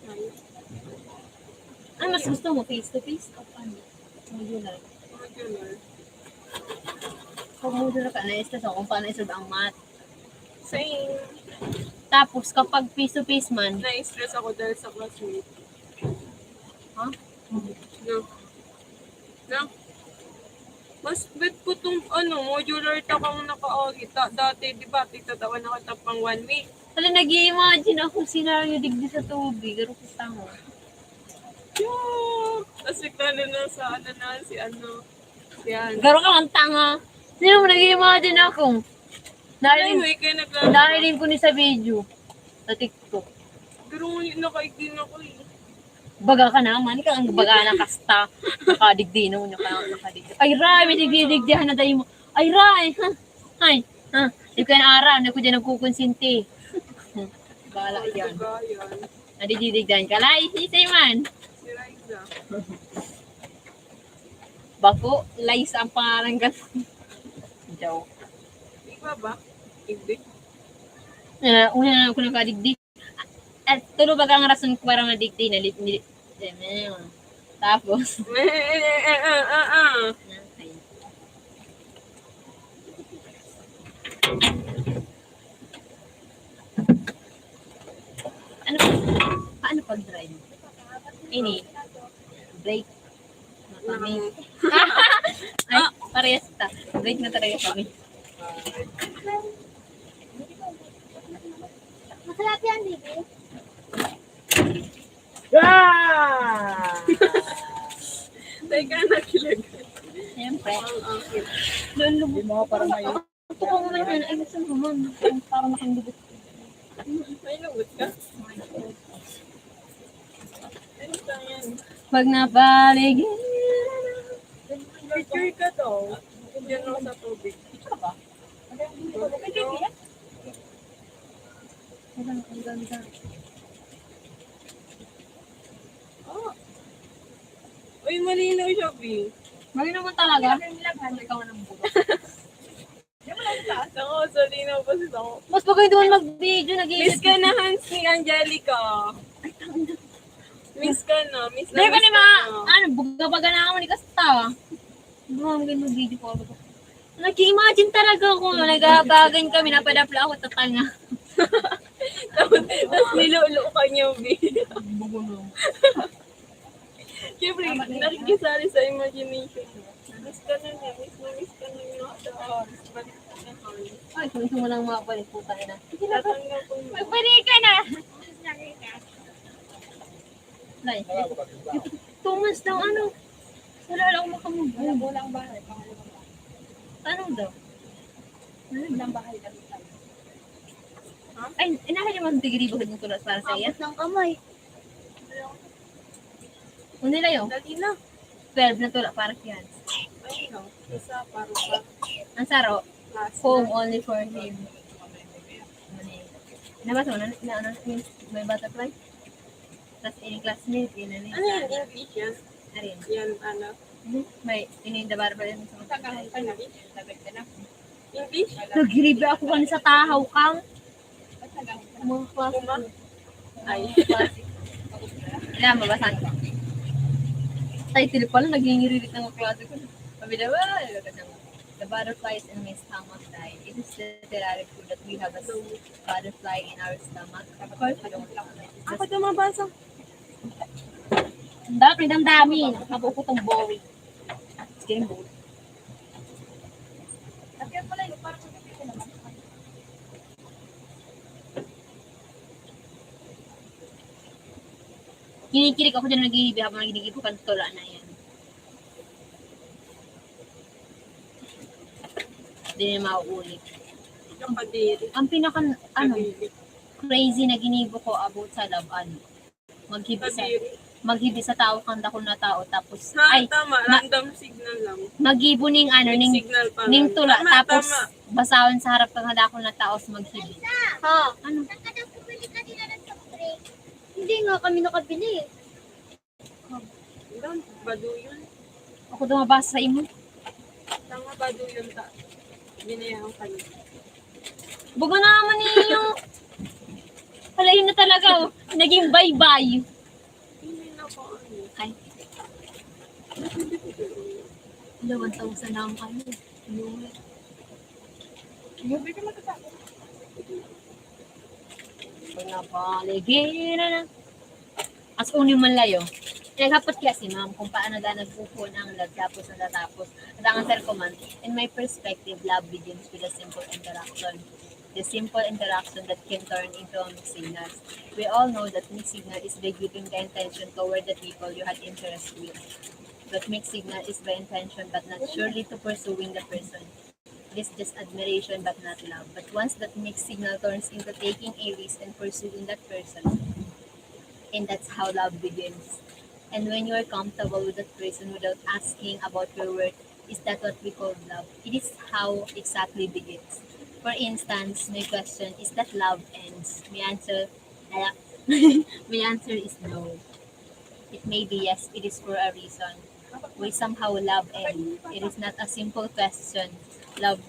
Ayun. Ano mas gusto mo? Face to face o ano? Modular? Modular. Pag modular ka, na-stress ako kung paano isunod ang math. Same. Tapos, kapag face to face man, Na-stress ako dahil sa classmate. Ha? No. No? Mas bet ko tong, ano, modular ta kang nakaagi ta. Dati, di ba, tigtatawa na kita pang one week. Hala, nag-i-imagine ako scenario digdi sa tubig. Pero kita mo. Yuck! Tapos bigla na lang sa, ano na, si ano, yan. Garo ka, ang tanga. Sino mo nag-i-imagine ako? Dahil, Anyway, kaya nagla- dahil din ko ni sa video. Sa TikTok. Pero ngunit nakaigdi na ko eh. Baga ka naman, ikaw ang baga na kasta. Nakadigdi na, naka-, nakadigdi. Ay, Ray, may digdi-digdihan na tayo mo. Ay, Ray, ha? Ay, ha? Di ko yan aram, di ko dyan nagkukonsinti. Bahala Ay, yan. Baga yan. Nadididigdan ka. Lai, sisay man. Si Raisa. Bako, Laisa ang pangalan ka. daw. Di ba ba? Hindi. Ah, una na ako nakadigdi. At tulo baga ang rason ko para madigdi na li-, li-, tapos. Eh, eh, eh, eh, eh, eh. Okay. Ano? Paano pag-drive? Ini. Break. Kami. Ay, parehas ta. Break na talaga kami. Masarap yan, baby. Yeah! Teka, nakilag. Siyempre. Ang, ang cute. Doon lubog. Hindi mo parang may Ito ko naman yan. Ay, gusto mo naman. Parang, parang nakang lubog. May lubog ka? Ano ba yan? Pag napaligid. Picture ka to. Diyan lang sa tubig. Picture ba? Ang ganda. Oh. Uy, malinaw siya, Bi. Malinaw mo talaga? Ikaw ang buto. Ako, so linaw pa sa ako. Mas bagay doon mag-video, nag-edit. Miss ka na, Hans, ni Angelica. Miss ka na, miss na. Dahil ka miss ni ka mga, na. Ano, baga-baga na ako ni Kasta. Doon ang mag-video ko. Nag-imagine talaga ako, naghahabagan kami, napadapla ako, tatanga. Tapos, tapos nilulukan niya, Bi. Bugulong. Siyempre, nakikisali sa imagination mo. Miss ka na niya, miss na miss ka na niya. Sa oras, balik ka na, Carl. Ay, kung gusto mo lang mabalik, putang ina. Sige na, Carl. Tatanggap ko yun. Magbalik ka na. Nay, two months daw, ano? Wala lang makamove. Wala, walang bahay, pangalawang bahay. Ano daw? Walang bahay, dami tayo. Ha? Ay, inahay naman tigiri ba ng tulas para sa iya? Abot ng kamay. Ano nila yun? Dali na. Twelve na tula para kiyan. Ayun, no? Isa, para pa. Ang saro, last home na. Only for him. Nabasa mo na, na, ano, may butterfly? Tas in classmate, yun, ano, ano yan? English yan? Ano yun? Yan, ano? Mhm. May, ini, the butterfly, ano, sa mga English? Sabi ka na. English? Nagiribi ako kan sa tahaw kang mga klase. Uma? Ay. Mga klase. Wala, mabasa ko. Title pala, nagingiririt ng klase ko. Sabi na, "Wala, wala ka na." The butterflies in my stomach died. It is literary proof that we have a s-, butterfly in our stomach. Of course, we don't have it. It's just Ako daw mabasa. Ang dami, ang dami. Nakabukot ang boring. It's getting boring. Kinikilig ako dyan, naghihibi habang naghihibi ko kan tula na yan. Hindi na mauulit. Ikaw kadiri. Ang pinaka, ano, Kadiri. Crazy na ginibo ko about sa love, ano, maghibi sa, Kadiri. Maghibi sa tao kang dakul na tao, tapos, Ha, ay, tama, ma-, random signal lang. Maghibo ning, ano, May ning, signal pa ning lang. Tula, tama, tapos tama. Basahon sa harap kang dakul na tao, tapos maghibi. Ha? Ano? Saan ka daw bumili kanina ng soft drink? Hindi nga kami nakabili eh. Ilang baduyon? Ako daw mabasa sa imo. Tanga baduyon ta. Binayaran ka niya. Baga naman ninyo. Palayo na talaga, oh. Naging baybay. Hindi na po, ano. Ay. Wala, one thousand na ang ano. Yung Pag napaligiran na. As uni man layo. Naghapot kaya si ma'am kung paano daw nagpupuon ang love tapos natatapos. At ang answer ko man, in my perspective, love begins with a simple interaction. The simple interaction that can turn into a mixed signals. We all know that mixed signal is by giving the intention toward the people you had interest with. But mixed signal is by intention but not surely to pursuing the person. It is just admiration but not love. But once that mixed signal turns into taking a risk and pursuing that person, and that's how love begins. And when you are comfortable with that person without asking about your worth, is that what we call love? It is how exactly begins. For instance, my question, is that love ends? My answer, my answer is no. It may be yes, it is for a reason. Why somehow love ends? It is not a simple question. Love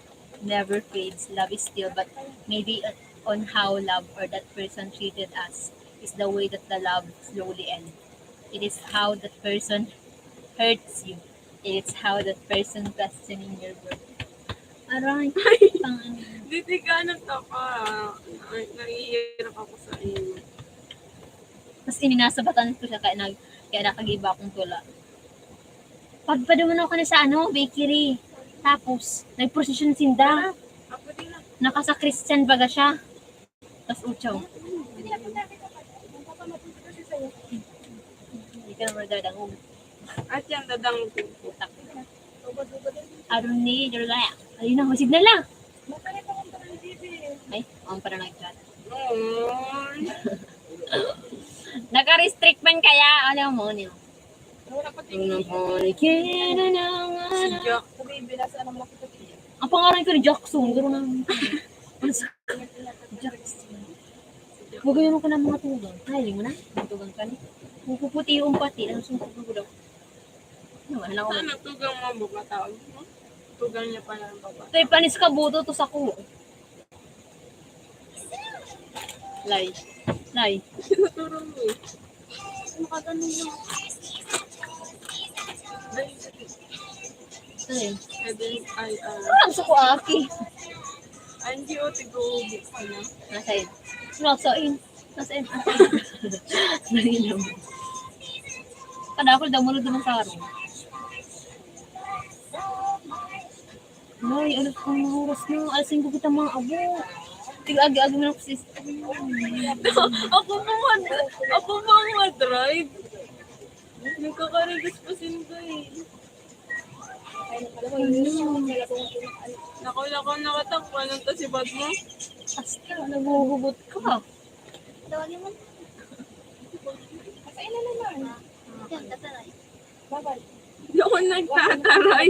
never fades. Love is still, but maybe on how love or that person treated us is the way that the love slowly ends. It is how that person hurts you. It is how that person questioning your worth. Aray, pang ano. Didi ka nagtapa. Ay, nahihirap ako sa iyo. Tapos ininasabatan ko siya kaya nag kaya nakagiba akong tula. Pagpaduman ako na sa ano, bakery. Tapos, nagprosesyon sinda. Ako din na. Nakasakristan baga siya. Tapos utsaw. Hindi ka naman dadangog. At yan, dadang putak. Aron ni Lola. Ayun na, may signal na. Ay, ang para nag-chat. Naka-restrict man kaya? Ano mo niyo? Wala pa Ano po? Kaya na lang. Si Jack. Sabi, binasa ng mga kapatid. Ang pangalan ko ni Jackson. Garo na. Ano sa? Jackson. Magayon ko ng mga tugang. Ay, mo na? Mga tugang ka ni. Puputi yung pati. Ang sumpag ko daw. Ano, wala ko. Saan ang tugang mo, buka tawag mo? Tugang niya pala ang baba. Ito yung panis ka buto to sa ko. Lay. Lay. Tinuturo mo eh. Makaganon yung... Lay. Heading, ay, ah, Parang sa ko aki. ay, hindi o, tigo-ubi pala. Nasa in. Nasa in. Nasa in. Nasa in. Kadakol daw mo na duman sa harong. Nay, alas kong oras na. Alas singko kita mga abo. Tig-agi-agi mo na ako, sis. Ako pa mag... Ako pa mag-drive. Nagkakarigas pa sinda eh. Lakaw-lakaw nakatakbo. Anong tasibad mo? Basta, naguhugot ka. Tawagin mo. Patay na naman. Yan, tataray. Babay. Hindi ako nagtataray.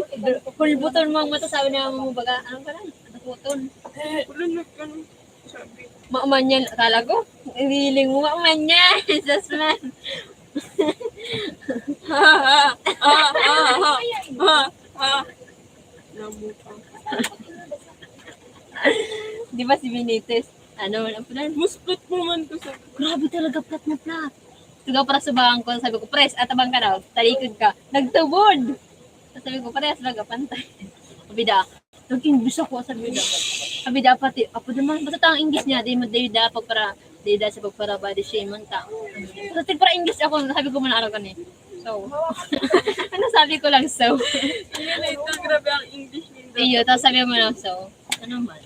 Pulbuton mo ang mata, sabi na mo baga, anong ka na? Naputon. Ulo na ka nung sabi. Maaman yan, talaga. Hiling mo, maaman yan. Just man. Ha, ha, ha, ha, ha, ha, ha. Nabuka. Di ba si Benitez? Ano, ang plan? Muspot mo man ko sa... Grabe talaga, flat na flat. Tuga para sa bahang ko, sabi ko, "Pres, atabang ka daw, talikod ka." Nagtubod! Sabi ko, "Pres, baga pantay." Sabi da, "Nag-English ako," sabi da. Sabi da, pati, "Apo naman, basta tang English niya, di mo, di da, pagpara, di da sa pagpara body shame man ta." Basta tigpara English ako, sabi ko, "Manaro ka ni." So, ano sabi ko lang, so. Yun na ito, grabe ang English ninyo. Iyo, tapos sabi mo lang, so. Ano man.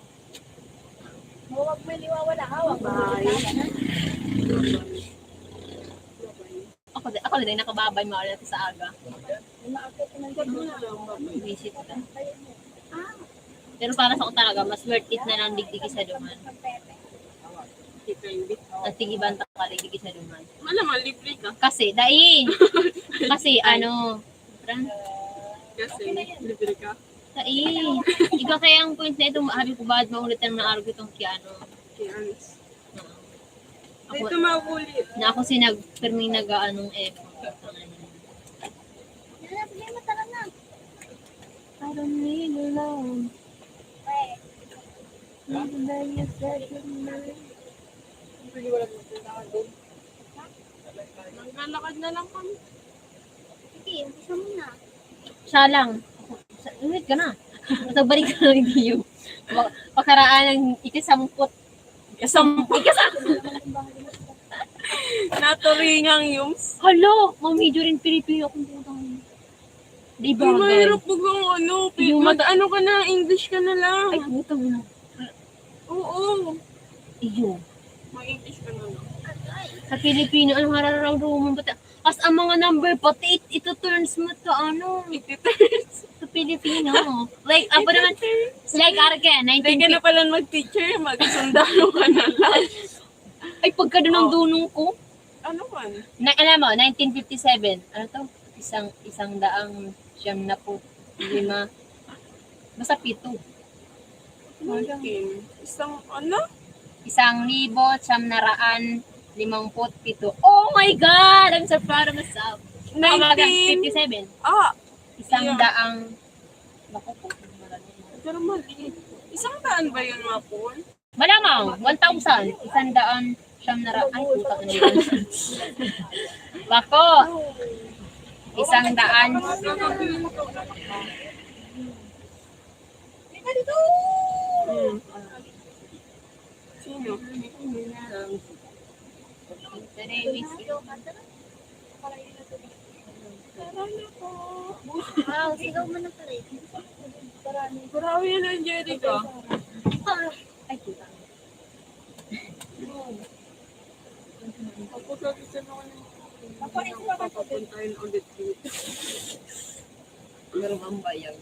Huwag may liwawala, hawak. Ako, di- ako din, nakababay, mawala natin sa aga. Umaakit naman Huwag mo na lang, babay. Visit ka. Pero para sa ako talaga, mas worth it na lang digdigi sa duman. Kita yung bit. At sige, banta ka, digdigi sa duman. Malamang libre ka. Kasi, dai. Kasi, ano, Fran, Kasi libre ka. dai. Iba kaya ang point na ito, habi ko baad maulit ang naarog itong kay ano. Kaya alis. Ako, Dito maulit. na ako sinag, pirming nag-aanong eh. Tara, sige, matara na. I don't need your love. Even though you said goodnight. Maglalakad na lang kami. Sige, umpisa mo na. Siya lang. Sa- Ulit ka na. Magbalik ka na lang iyo. Pa- Pakaraan ng ikasamput. Ikasamput. Naturingang yung... Hala, ma-major in Filipino akong putang. Di Uy, ba? mahirap pag ang ano, Yung mag ano ka na, English ka na lang. Ay, putang na. Oo, Iyo. mag-English ka na lang. Sa Filipino, anong hararaw mo? Pati, as ang mga number, pati it- ito turns mo to, ano, Iti-turns. sa Filipino. Like, apa naman, like, Arke, Hindi ka na nineteen fifty. Pala mag-teacher, magsundalo ka na lang. Ay, pagka doon ang Oh. dunong ko. Ano man? Na, alam mo, nineteen fifty-seven. Ano to? Isang, isang daang siyam na po lima. Basta pito. Nineteen. Isang ano? Isang libo, siyam na raan, limang put pito. Oh my God! I'm so proud of myself. Ako, mga Nineteen. fifty-seven. Ah, Isang Yeah. daang, naku po, Pero mali. Isang daan ba yun, Mapon? Malamang, one thousand. Isang daan, siyam na ra-, ay, puta na yun. Bako. Isang daan. Hmm. Sino? Ito na yung list. Tara na po. Wow, sigaw mo na pala. Grabe yun ang Jericho. Ay, puta. Ako sabi sa mga nang papapuntahin ulit dito. Pero mambayang.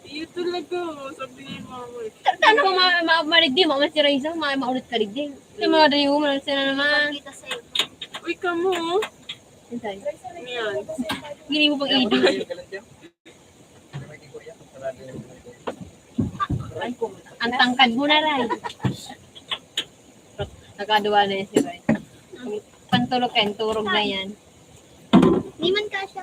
Iyo talaga, sabi ni mama. Ano mo ma ma maligdi mo man si Raiza, ma maulit ka ligdi. Sa mga dayo mo lang sila naman. Kita sa iyo. Uy, kamo. Hintay. Yan. Gini mo pang ido. Ay, ang tangkad mo na, Ray. Nakaduwa na yan si Ray. Pantulog ka, turog na yan. Di man kasha.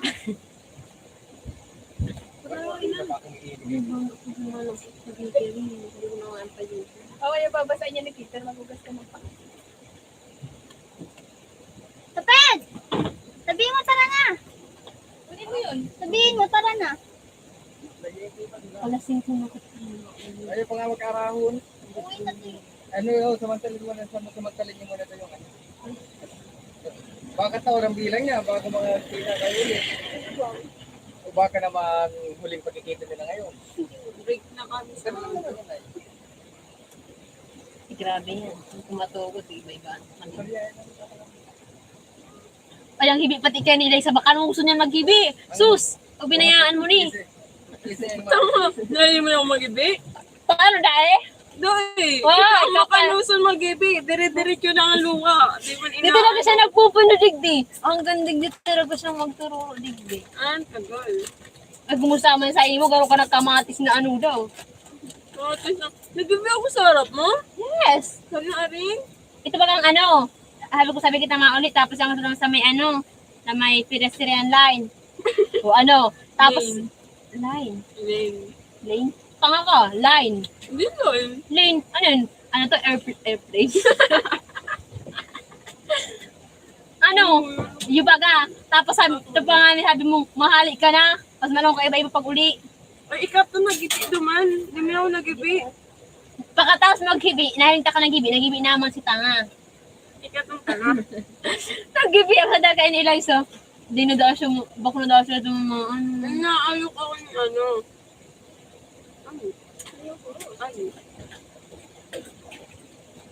Awa yung babasa niya ni Peter, magugas ka ng paa. Kaped! Sabihin mo, tara na! Kunin mo yun. Sabihin mo, tara na! Alas singko na ko. Ayaw pa nga magkarahon. Uwi na tayo. Ano yun, samantalin mo na, samantalin mo na yung ano. Baka taon ang bilang niya, baka mga kita kayo ulit. O baka naman huling pagkikita nila ngayon. Break na kami sa Ganun naman yun ay. Grabe yan. Kung tumatugot, iba-iba. Ay, ang hibi pati kaya nila sa baka nung gusto niya maghibi. Sus! Pag binayaan mo ni. Kasi, kasi ang Tama, dahil mo yung mag-ibi. Paano dai? Doy, Wow, ikaw ikaw pa. Makaluson mag-ibi, dire-diretso lang ang luha. Di man Dito lang siya nagpupuno digdi. Hanggang digdi talaga siya magtururo digdi. Ah, tagal. Ay, kumusta man sa imo, garo ka nagkamatis na ano daw. Kamatis na. Nagbibi ako sa harap mo? Yes. Sana aring? Ito ba ang ano? Sabi ko, sabi kita maulit, tapos ang lang sa may ano, sa may pedestrian line. O ano, tapos, Lane. Line. Lane. Lane? Tanga ka, line. Hindi, Lane. Lane, ano yun? Ano to? Air, airplane? Ano? Yung baga. Tapos sabi, ito pa nga ni sabi mo, mahali ka na. Tapos manong ka iba-iba pag uli. Ay, ikaw to nag-ibi duman. Di mo ako nag-ibi. Pagkatapos maghibi, nahinta ka naghibi, naghibi naman si tanga. Ikaw tong tanga. Naghibi ang sa daga ni Eliza. Di na daw siya, bako na daw siya dumaan. Naayok ako ni ano. Ano? Ano?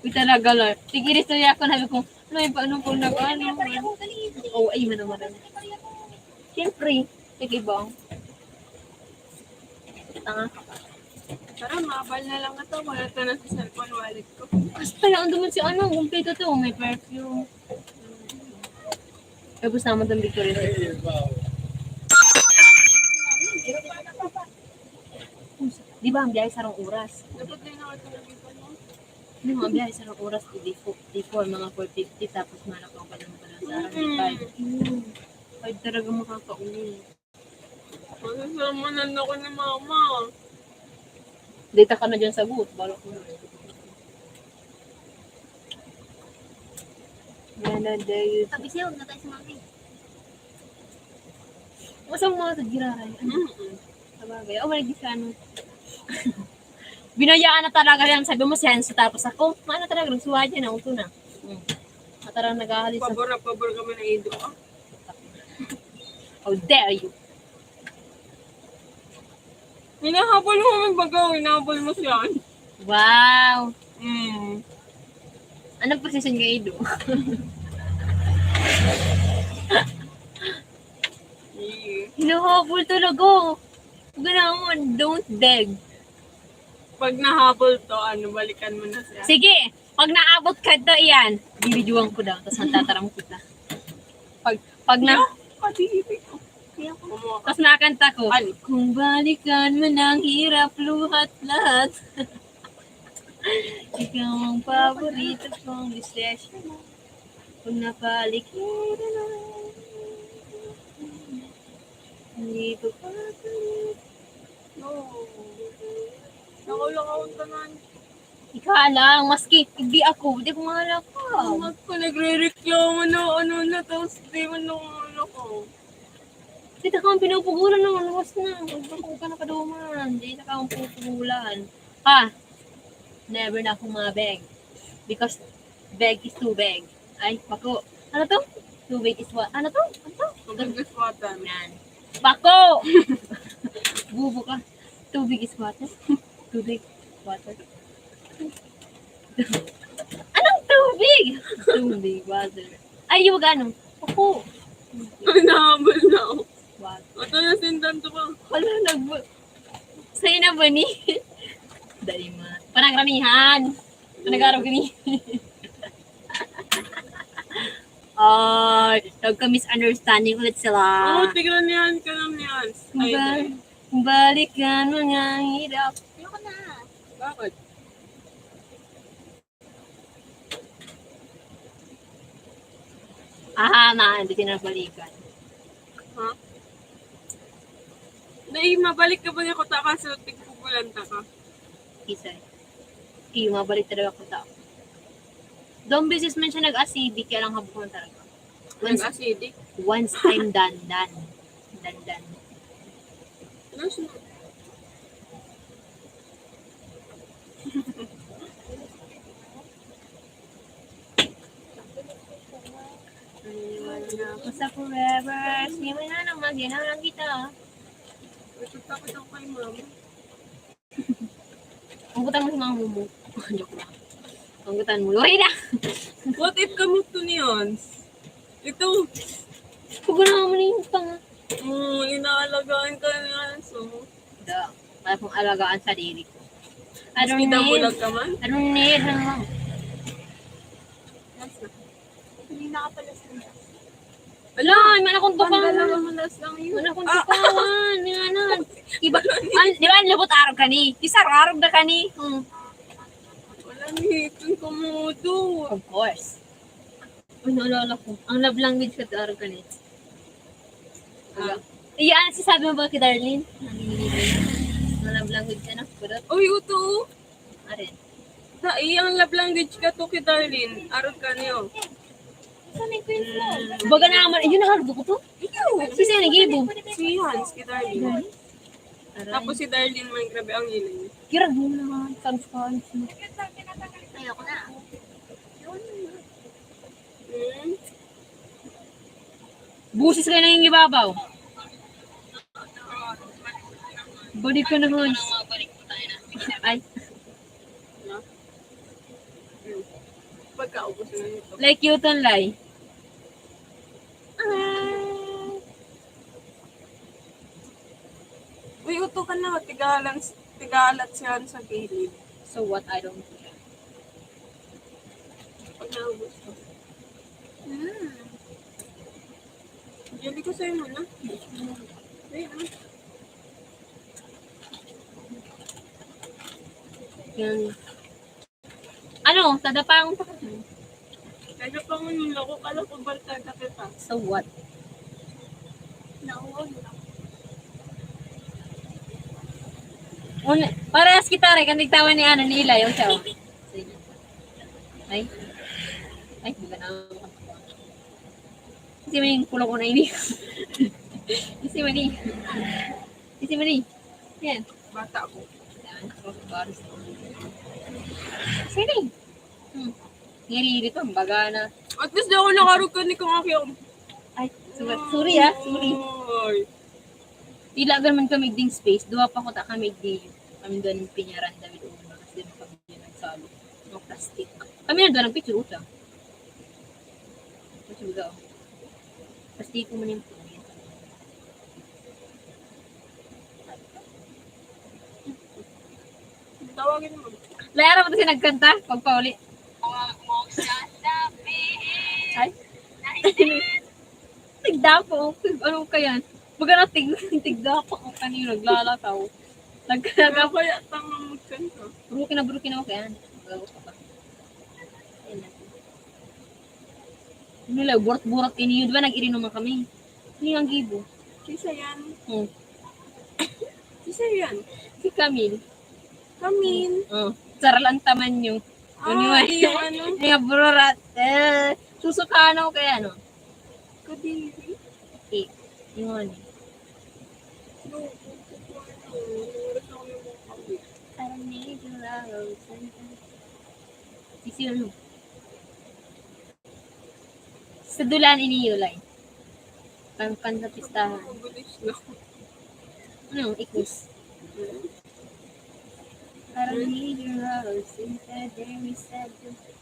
Uy, talaga, Lord. Sige, istorya ako, sabi ko, ano yung paano ko nag-ano? Oh, ay, man naman. Siyempre, sige ba? Tanga ka pa. Tara, mabal na lang ito. Wala ito na sa cellphone wallet ko. Kasi pala, ang duman si ano, kumpleto to, may perfume. Tapos naman itong Victoria's Secret. Di ba, ang biyahe sarong oras? Dapat din ako ito nag-ipon mo. Yung mga biyahe sarong oras, di four, di four, mga four fifty, tapos manap ang padang-padang sa araw, di five. Five talaga makakauwi. Masasamanan ako ni mama. Data ka na dyan sa guhot, balak mo na. Yan na, there you Sabi siya, huwag na tayo sumama. Masang mga sa giraray. Ano? Mm-mm. Sabagay. Oh, may gisa, ano. Binayaan na talaga yan. Sabi mo, senso. Tapos ako, ano talaga, nagsuwa dyan. Ako na. Hmm. Matarang naghahalis. Pabor na pabor kami na indo ka. How dare you? Hinahabol mo man baga, hinahabol mo siya. Wow! Mm. Anong posisyon ka, Ido? Eh, Hinuhabol talaga. Huwag na mo, don't beg. Pag nahabol to, ano, balikan mo na siya. Sige, pag naabot ka to, iyan. Bibidyoan ko daw, tapos magtataram kita. Pag, pag na, Kadiri ko. Kaya ko mo. tapos makanta ko. Ano? Kung balikan mo ng hirap, luhat lahat. Ikaw ang paborito kong destinasyon. Kung napaligiran na, hindi ko papalit. No. Nakulakaw ang tanan. Ikaw lang, maski hindi ako, di ko malakaw. Ang ko nagre-reklamo na ano na, tapos di man nakulakaw. Kita ka ang pinupugulan ng luwas na. Huwag ka na kaduman. Hindi na ka ang pupugulan. Ha? Never na akong mabeg. Because beg is tubig. Ay, bako. Ano to? Tubig is what? Ano to? Ano to? Tubig is water. Yan. Bako! Bubo ka. Tubig is water. Tubig, water. Anong tubig? Tubig, water. Ay, yung ano? Ako. Ay, nahabol na ako. Water. Ito na sindan to ba? Wala, nag- Sa'yo na ba ni? Dali ma. Panangramihan. Panagaro gini. Ay, nagka-misunderstanding ulit sila. Oo, tignan niyan ka lang niyan. Ay, Ba- dali. Balikan mga hirap. Ayoko na. Bakit? Aha, na, hindi tinabalikan. Ha? Dahil mabalik ka ba niya kung taka sa tigpupulan ta ka? Isa. Iyo, mabalik talaga ako tao. Doon beses man siya nag-acidic, kaya lang habukan talaga. Once, Nag-acidic. Once time dandan. Dandan. Ano siya? Iwan na ako sa forever. Di mo na nang maginahan kita. Gusto pa ko daw kay mama. Ang butang mo sa mga mumu. Joke lang. Ang butang mo. Lori na! What if kamot to niyon? Ito. Pagkanaman mo na yung pang... Mm, inaalagaan ka niya. So, Da. Kaya kong alagaan sarili ko. I don't Maski daw need, bulag ka man? I don't need, ano. Yes na. Ala, may nakong Pang tukang. Dalawa mo last lang yun. May nakong tukawan. May ano. Iba, an, di ba, ang lubot arog ka ni? Isa arog na ka ni. Hmm. Wala ni Ethan Komodo. Of course. Ay, naalala ko. Ang love language ka, arog ka ni. Ah. Iyan, sasabi mo ba kay Darlene? Ang love language ka na, kurot. Uy, uto. Arin. Sa iyang love language ka to kay Darlene. Arog ka niyo. Baga naman, yun ang harap ko to. Sisi ang nag-ibo. Si Hans kay Darlene. Tapos si Darlene man, grabe ang hiling. Kirag mo naman, Hans, Hans. Ayoko na. Hmm? Busis kayo naging ibabaw. Balik ka na, Hans. Ay, Pagkaubos na nito. Like you, Tonlay. Uy, uto ka na. Tigalan, tigalat siya sa gilid. So what? I don't care. Pag naubos ko. Hmm. Jelly ko sa'yo muna. Wait, ah. Yan. Ano? Tadapangon pa ka. Kaya pa mo nung loko ka lang kung barkada kita. So what? Nauwaw na. Una, parehas kita rin, kan nagtawa ni ano, ni Ilay, yung siya, oh. Ay. Ay, di ba na? Kasi may kulo ko na ini. Kasi mali. Kasi mali. Yan. Bata ko. Yan. Sorry. Hmm. Ngiri dito, ang baga na. At least di ako nakarog ka ni kang aki. Ay, sorry, sorry ah, sorry. Ay. Tila man kami ding space, duwa pa kuta kami di kami doon yung pinyaran David Uno kasi di kami nagsalo. No plastic. Kami na doon ang picture uta. Picture daw. Plastic ko man yung Tawagin mo. Lara mo kasi nagkanta, pagpauli. Ay. Nagdapo. Ano kaya? Baga na tig-, tigdapo ko kanina, naglalataw. Nagkagapo. Kaya tama magkanta. Brukin na, brukin na ako kaya. Nagagawa ko pa. Ayun na. Ano lang, burot-burot ini yun. Di ba nag-irinuman kami? Hindi ang gibo. Sisa yan. Hmm. Sisa yan. Si Camille. Amin. Oh, saralan taman nyo. Ah, yung ano? Yung abrorat. Eh, susukaan ako kaya, no? Kadiri. Okay. Yung ano. Parang medyo loud. Sisiyo, no? Sa dulan ini yulay. Kan kan sa pistahan. Mabilis na. Ano, ikus. Parang major house in February, February.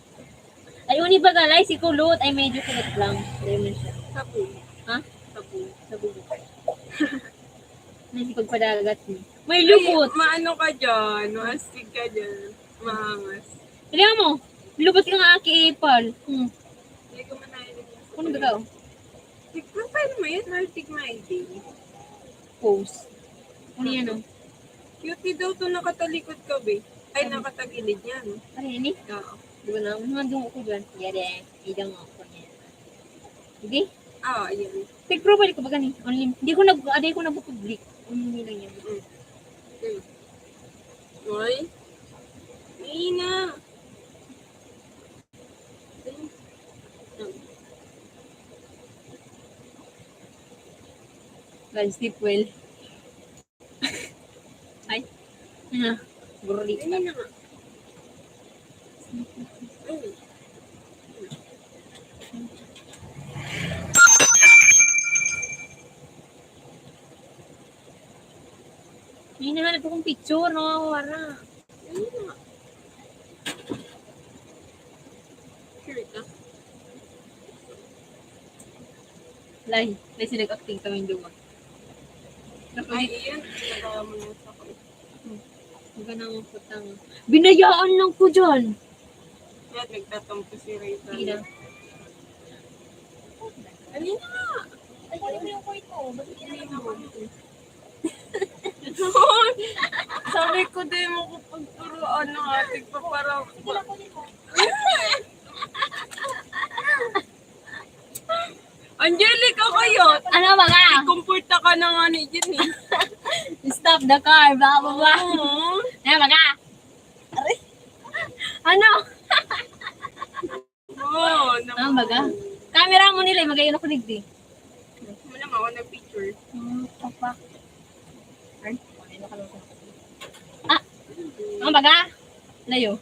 Ay, uni ba galay? Si kulot ay medyo kulot lang. Lemon siya. Sabon. Ha? Sabon. Sabon. May pagpadagat niya. May lubot. Maano ka dyan? Maastig ka dyan. Maangas. Kaya mo, lubot ka nga aki ipal. Hmm. Hindi ko manahilig na sa Ano ba daw? Tig-profile mo yun, Arctic Mighty. Pose. Ano yan, oh? Cutie daw to, nakatalikod ka, be. Ay, nakatagilid yan. Ano yan, eh? Oo. Di ba na? Mga dungo ko dyan. Yari, idang ako niya. Hindi? Ah, ayan. Tig-profile ko ba gani? Only, hindi ko nag, aday ko nagpo-public. Only lang yan. Mm. Uy. Nina. God, sleep well. Ay. Ah, burli. Nina nga. Mm. Hinahanap akong picture, nawawara. Nina nga. Sure ka? Lay, lay sila acting kaming duwa. Ay, iyan. Nagawa mo na sa ko. Huwag na akong putang. Binayaan lang ko dyan. Yan, nagtatampo si Rachel. Sige na. Dali na nga. Ay, ano yung point ko? Ba't hindi na ako? Sabi ko, di mo ko pagturuan ng ating paparang. Angelica kayo. Ano ba ka? Kumpulta ka na nga ni Jen eh. Stop the car, baka ba? Oo. Ano ba ka? Ano? Oo. Ano ba ka? Camera mo nila, magayon ako digdi. Mo lang ako nag-picture. Hmm, papa. Ay, ano ka lang? Ah, ano ba ka? Layo.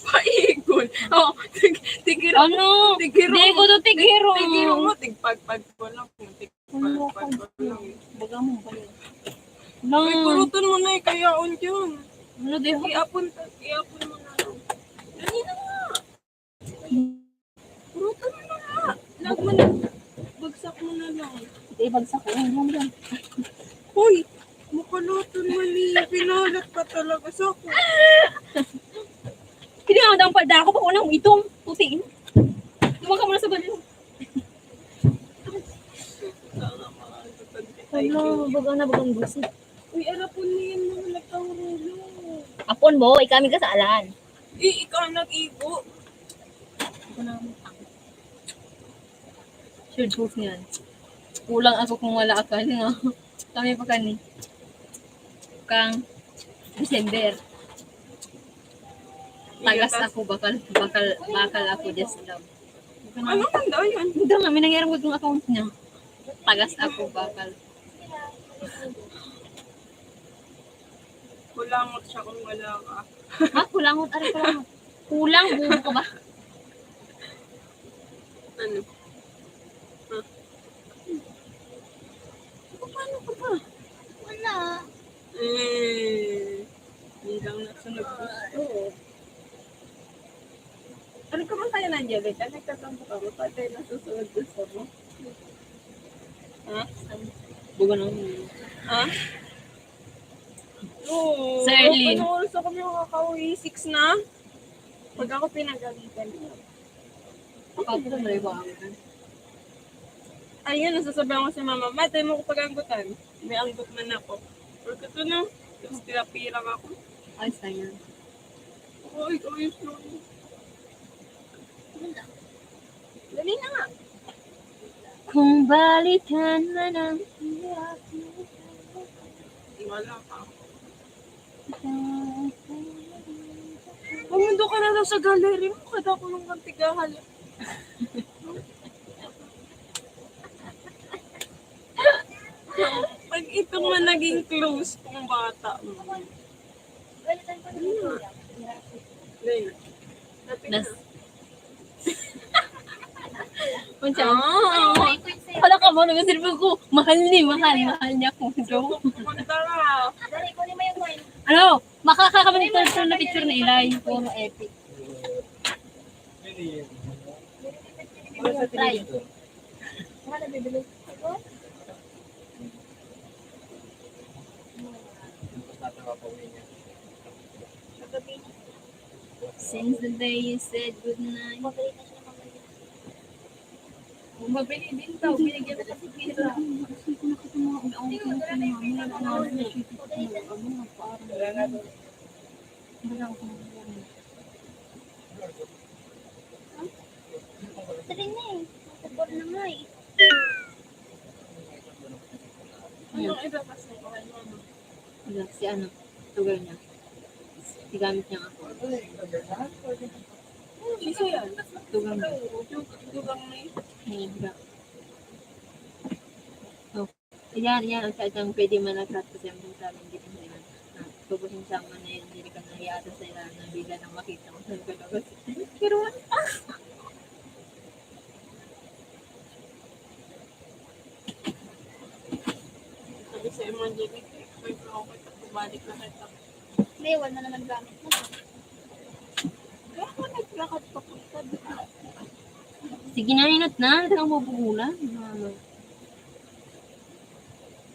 Paikon. Oh, tig tigiro. Ano? Tigiro. Di ko to tigiro. Tigiro mo, tigpagpag ko lang. Ano Tigpagpag ko lang. Baga mo ba yun? May kuruton mo na eh, kaya on yun. Ano di ko? Iapon, iapon mo na lang. Dali na nga. Kuruton mo na nga. Lag mo na. Bagsak mo na lang. Hindi, bagsak ko. Ano ba? Hoy! Makaluton mo ni. Pinalat pa talaga sa ako. Hindi nga daw palda ako. Baka unang itong putiin. Duman ka muna sa balyo. Ano, baga na, bagang gusit. Uy, arapon niyan mo. Nagkahurulo. Apon mo, ikaw may kasalan. Eh, ikaw nag-igo. Should proof niyan. Kulang ako kung wala ako. Ano nga? Kami pa kani. Kang December. Tagas ako, bakal, bakal, bakal ako, just love. Ano man daw yun? Hindi nga, may nangyarang kong account niya. Tagas ako, bakal. Kulangot siya kung wala ka. Ha? Kulangot? Aray, kulangot. Kulang, bubo ka ba? Ano? Ha? Paano ka ba? Wala. Eh, hindi lang nasunod gusto. Ano ka man kaya, Angelica? Nagtatampo ka mo, pati nasusunod gusto mo. Ha? Buga na. Ha? Oo. Sa Erlyn. Ano oras ako makakauwi? Six na? Pag ako pinagalitan. Ako, ako na iba ako. Ayun, nasasabihan ko si mama, "Ma, tayo mo ko pag-anggutan." May anggot man ako. Pero ito na, tapos tinapilang ako. Ayos na yan. Ay, ayos lang. Dali na nga. Kung balikan man ang Wala ka. Pumunta ka na daw sa gallery mo, kada ko nung kantigahan. Pag ito man naging close kong bata. Play. Lapit na. Das. Unsa? Ah. Wala ka mo, nag-cellphone ko. Mahal ni, mahal, mahal niya ako. Joke. Pumunta na. Ano? Makakakabalik na picture na ilay. Puro epic. Try. Since the day you said goodnight. Kung mabili din daw, binigyan ko kasi pera. Dali na eh. Sabor na nga eh. Anong iba pa sa buhay mo? Wala, si ano, sugar niya. Sigamit niya ako. Sino yan? Sugar niya. Dugang ni? Ngayon ba? So, yan, yan, ang sadyang pwede man nagkakasembong sa amin, hindi ko yan. Ah, so, pasensya mo na yun, hindi ka nahiya sa ila na bigla nang makita ko sa likod ako. Pero, ah! Sabi sa emergency, may pa ako kita, bumalik na kita. May wala na naman gamit mo. Kaya ako naglakat pa punta dito. Sige na, inot na. Ito ang bubugulan. Ano?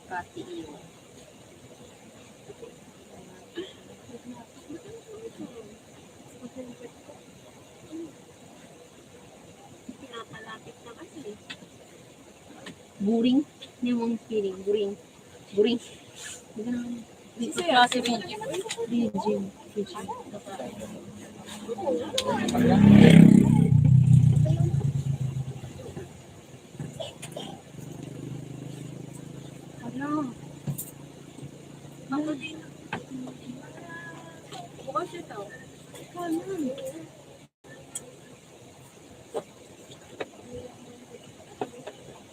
Pati iyo. Pinapalapit na kasi. Boring. Hindi mong feeling. Boring. Boring. Dito sa klase mo. Virgin. Virgin. Ano? Ako din. Bukas ito. Ikaw naman.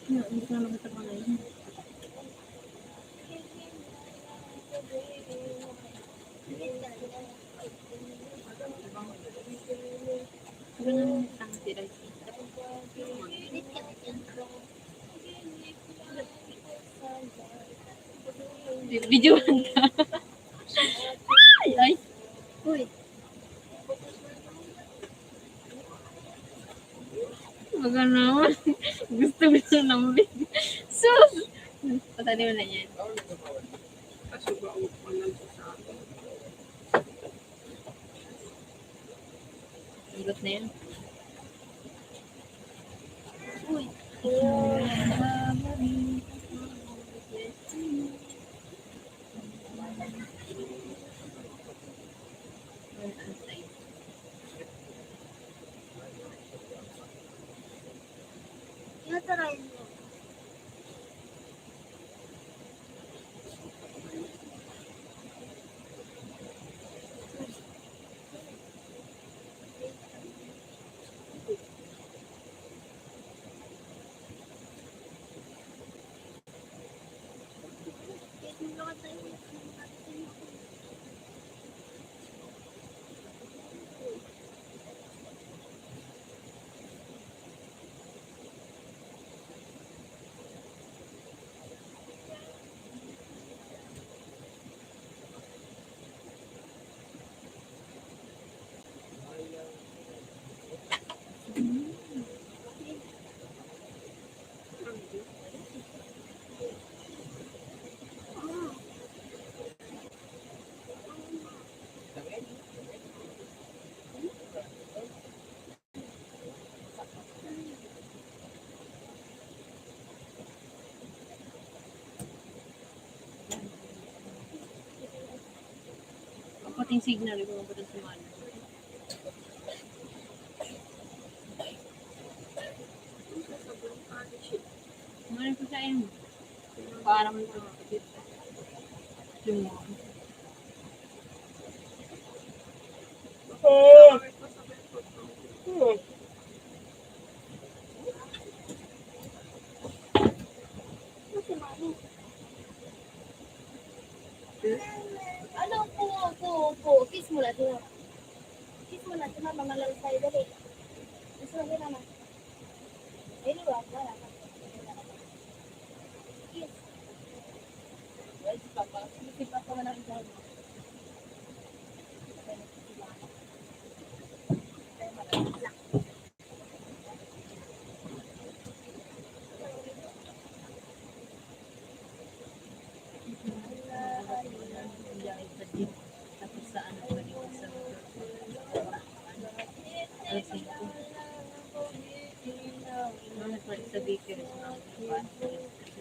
Hindi ko na makita pa ngayon. Video ka. Ay, ay. Uy. Maganda naman. Gusto, gusto ng big. Sus! Patali mo na yan. Kaso ba ang panal ko sa akin? Hilot na yan. Uy. Natural mo. Ang pating signal, ikaw ang pating sumali. Ano ko sa inyo? Parang ito. Yung mga Oh. Hmm. Ano po, po, po? Kiss mo na siya. Kiss mo na siya, mama. Malalay tayo, dali. Kiss mo na siya, mama. Anyway, wala. Kiss. Ay, si Papa. Si Papa, wala.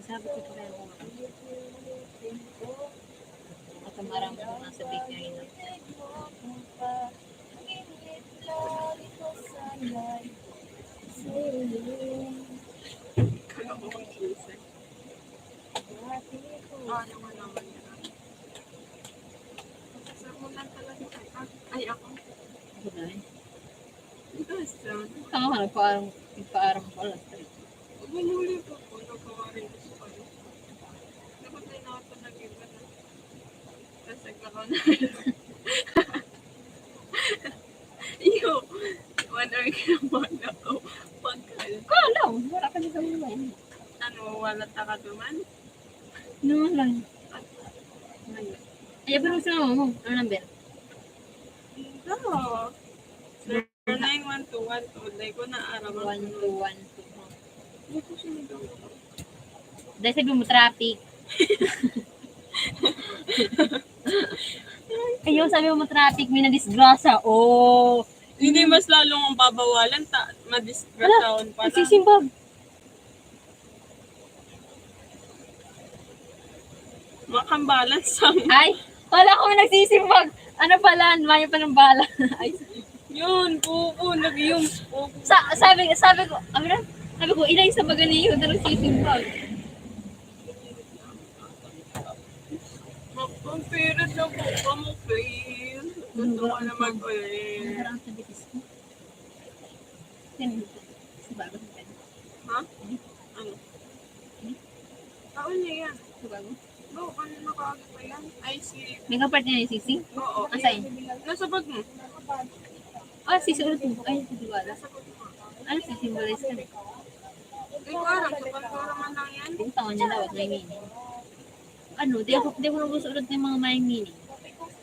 Sabi ko pa rin, at ang marami ko nasa bakery na. Kala ko mag-iisip. Ah, ano mo naman yan? Sermon lang talaga kita. Ay, ako. Ako na eh. Ito, John. Tama ka, nagpaaram, nagpaaram ko alas tres. Pag humuli ko po, nagkawarin ko sa kanya. Dapat may nakapag-iba na. Tapos naglakaw na. Iyo, one hour ka na maglakaw. Pagkal. Kala, wala ka na sa mga. Ano, wala ta ka duman? Ano lang? Ay, pero sa mama mo, ano number? Ito. Zero nine one two one two. Dahil ko na aram. One two one two. Hindi ko sinigaw. Dahil sabi mo, traffic. Ayaw sabi mo, traffic, may nadisgrasya. Oh. Hindi, mas lalong ang babawalan, ta, madisgrasyahan pa lang. Nagsisimbag. Makambalan sa. Ay, wala ko nagsisimbag. Ano pala, mayo pa ng bala. Ay, yun, buko, nag-, yung buko. Sa-, sabi, sabi ko, ano na? Sabi ko, "Inay, sa baga niyo na nagsisimbag." Mag-, magpirit na po ka mo, please. Gusto ko na mag-ulit. Parang sa bitis ko. Yan, sa bago. Ha? Ano? Taon niya yan. Sa bago? No, ano, nakaagi pa yan? Ay, si. May kapatid niya ni Sisi? Oo. Asan? Nasa bag mo. Ah, Sisi ulit mo. Ay, si Diwala. Ano si symbolize ka? Hindi ko alam, sa pantura man lang yan. Yung taon niya daw, may meaning. Ano, di ako, di ako nagsusulat ng mga may meaning.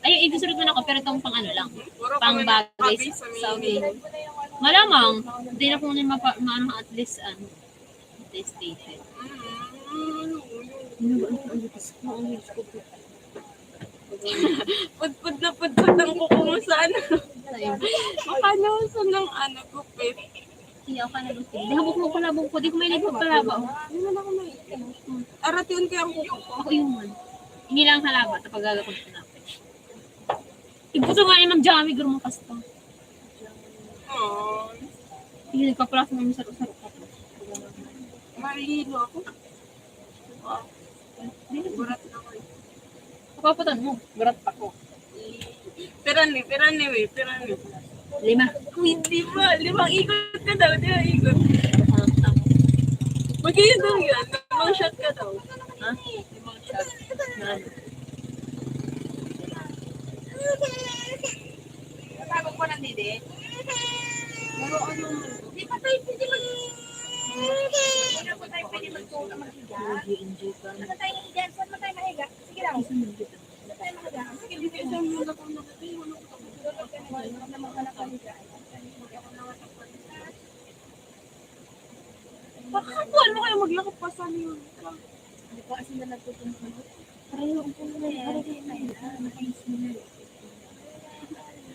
Ay, yung isusulat man ako, pero itong pang ano lang. Puro pang mga bagay sa, sa meaning. Malamang, hindi na kung mapa-, maano, at least, ano, at least stated. Mm, ano, ano, ano, ano, ano, ano, ano, Pudpud na pudpud ang kuko mo sa ano. Ayun. Makanaw sa ng ano, gupit. Siya ka na gupit. Di, habok mo pala, habok ko. Di ko may nagpapalaba, oh. Hindi na ako may. Aratiun ko yung kuko ko. Ako yung man. Hindi lang halaba, tapag gagawin ko na. Igusto nga yung mag-jammy, garo mo kasta. Oh. Hindi, nagpapalas mo yung saro-saro ka. Marihilo ako. Gurat na ko eh. Kapaputan mo, gurat pa ko. Piran ni, piran ni, we, piran ni. Lima. Uy, di ba? Limang ikot ka daw, di ba? Ikot. Mag-iisang yan. Limang shot ka daw. Ha? Limang shot. Na ano? Tawag ko lang, Didi. Pero ano, di pa tayo pwede mag-, di pa tayo pwede magtulog, maghiga. Nag-i-enjoy ka. Ano tayo higa? Saan ba tayo mahiga? Sige lang. Saan ba tayo mahiga? Sige, dito sa mga. Baka kuwan mo kayo maglakad pa sa niyo. Hindi pa kasi na nagtutuntun. Pareho ang kulay. Pareho ang kulay. Ah, nakaisip na.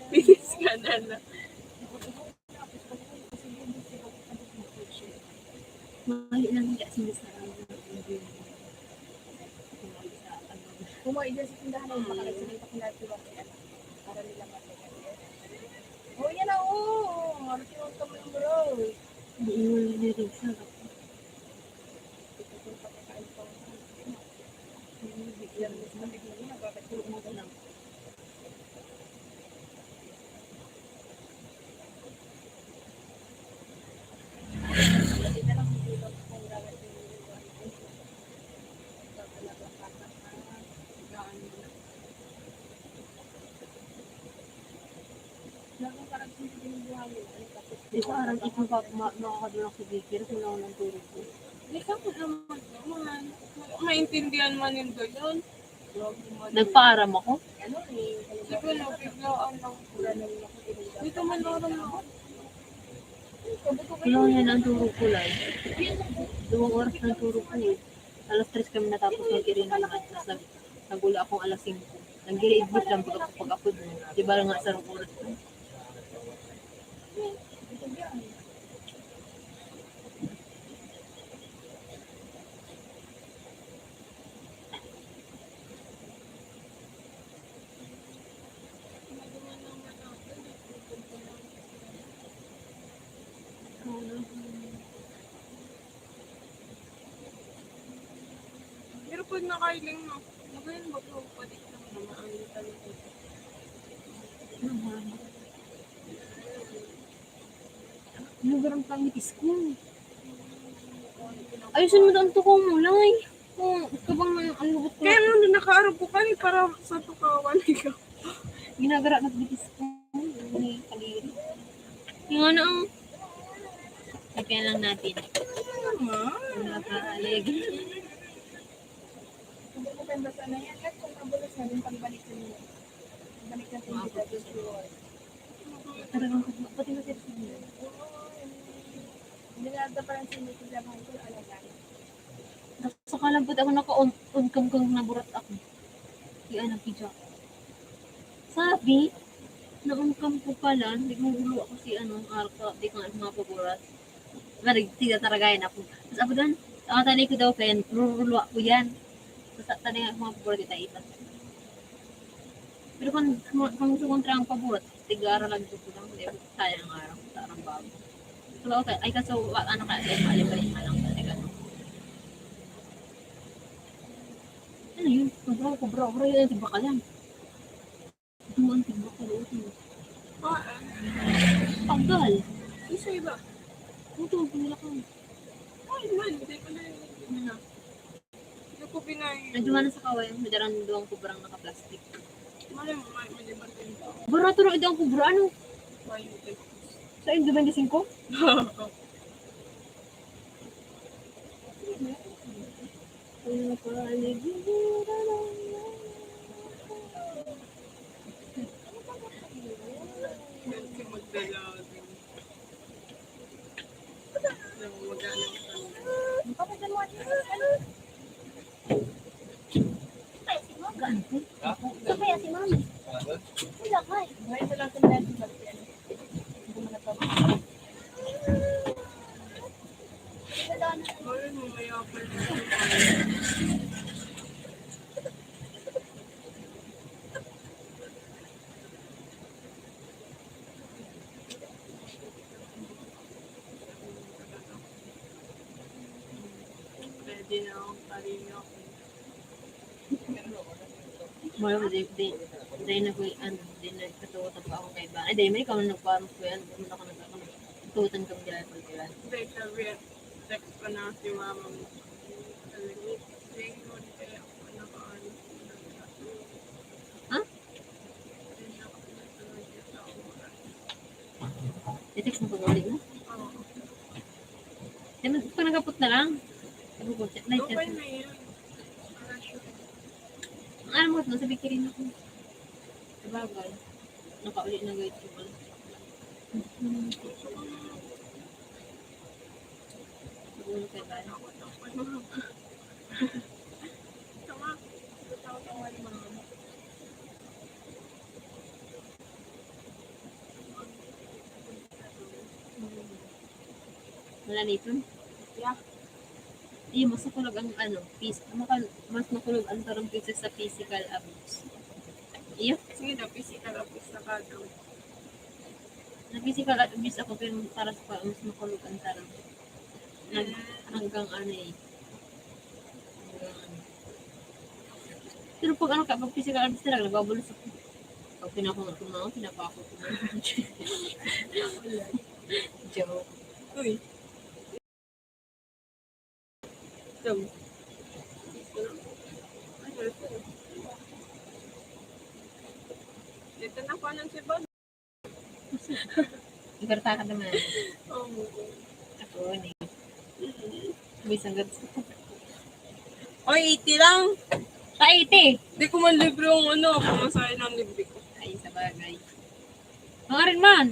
Bisis ka na na. Mali lang kasi sa Kung mga dyan sa tindahan, ay makalagsagan pa kung dati ba kaya para nila mali. Oh, yan na, oh. Ano tinawag ka mo yung bro? Hindi, iwan na rin sa. Yan, mas mali ko yun, nagkakatulog mo lang. Di ba, aram, ikaw pa, ma-, makakadulak sa daycare, kung ako ng tulog ko. Di ka mo naman naman. Maintindihan man yung ganyan. Nagpaaram ako. Sige, no, biglaan lang. Dito man lang ako. Kulang yan ang tulog ko lang. Dalawang oras ng tulog ko eh. Alas tres kami natapos mag-irinan. Tapos nag-, nagula akong alas singko. Nag-grade lang pag, pag-apod mo. Di ba nga sarong oras ko? Pero pag nakailing na, magayon ba po pwede ka naman ang talong? Lugar ang pangitis ko. Ayusin mo daw ang tukaw mo, Lai. Kung kabang na ang lubot ko. Kaya nga, nakaarap ko kani para sa tukawan. Ikaw. Ginagara na bitis ko. Ni kadiri. Yung ano, ang sabihan lang natin. Tama. Ang nakaalig. Hindi ko pwede sana yan. Kahit kung mabulos na din, pagbalik ko nila. Pagbalik natin dito sa suwal. Talagang pati na sila. Hindi na ata parang sinipin sa mga ito, alagaan. Sa kalang pati ako naka-on, on cam kang naburat ako. Si ano, si Jack. Sabi, na-on cam ko pala, hindi mo gulo ako si ano, Arka, di ka nga mga paburat. Marig, tiga taragayan ako. Tapos ako doon, ang tali ko daw, kaya rurulo ako yan. Tapos tali nga mga paburat, kita itas. Pero kung, kung, kung gusto kong try ang paburat, tigara lang ko lang, di ba? Sayang ang araw, sa arang bago. Wala ko, ay, kaso, wa-, ano ka, ay, mali pa rin, alam ka, teka. Ano yun? Kubra, kubra, kubra yun, di ba ka lang? Ito ang tigba ko, ito. Ah, ah. Tagal. Isa iba. Ito, ang pinila ko. Ay, man, hindi ko na yun. Hindi na. Hindi ko pinay. Medyo mana sa kaway, may darang duwang kubrang naka-plastic. Mali mo, may, may iba rin. Barato na ito ang kubra, ano? May iba. Sa inyo, twenty-five? Ang napaligiran ng Kasi magdalaga. Alam mo, mag-ano ka na. Ano? Saan kaya si Mami? Wala ka eh. Ngayon na lang sa meron, balik yan. Hindi ko na pa. Ayun, mamaya pa rin. Ready na akong parinyo. Mara ko, di, di, di na ko, ano, di na katuwatan pa ako kay ba. Ay, di, may ikaw na nagparang ko yan. Ano na ka nagkakano? Katuwatan kang driver ko yan. Hindi, sabi, text ko na si mama mo. Sabi ko, "Thank you, kaya ako nakaano." Ha? I-text mo pag-uli mo? Di man, panagapot na lang. Sabi ko, chat na, chat. Okay na yun. Ang alam mo, no, sabi ko rin ako. Sabagay. Nakauli na gayud ko. Siguro kay Bal. Wala na ito? Yeah. Iyo, mas makulog ang ano, phys-, maka-, mas makulog ang tarong kaysa sa physical abuse. Iyo? Sige na, physical abuse na ka daw. Na physical abuse ako, pero para sa pa, mas makulog ang tarong. Nag-, hanggang ano eh. Hanggang ano. Pero pag ano ka, pag physical abuse talaga, nagbabalos ako. Pag pinako-, pinapako ko na. Joke. Uy. So, dito na pa ng Cebu. Ibarta ka naman. Oo. Ako, ni. May sanggat. Oy, eighty lang. Sa eighty. Di ko man libre yung ano, pamasahe ng libre ko. Ay, sa bagay. Mga rin man.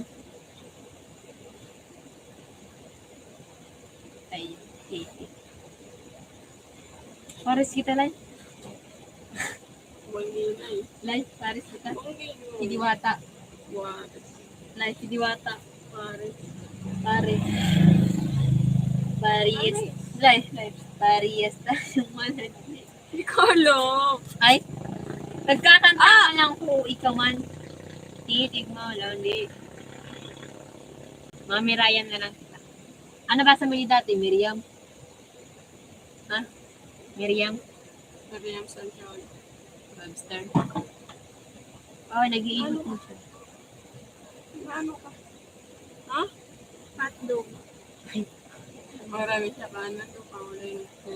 Ay, eighty. Pares kita, Lai. Mangina eh. Lai, pares kita. Mangina. Si Diwata. What? Lai, si Diwata. Pares. Pares. Pares. Lai, Lai. Pares. Yung mga Di ko alam. Ay, nagkakanta ka lang po, ikaw man. Titig mo, lonely. Mami Ryan na lang kita. Ano ba sa mga dati, Miriam? Ha? Miriam? Miriam Santiago. Webster. Oh, nag-iikot mo siya. Ano ka? Ha? Hotdog. Marami siya kanan to, pangulay nito.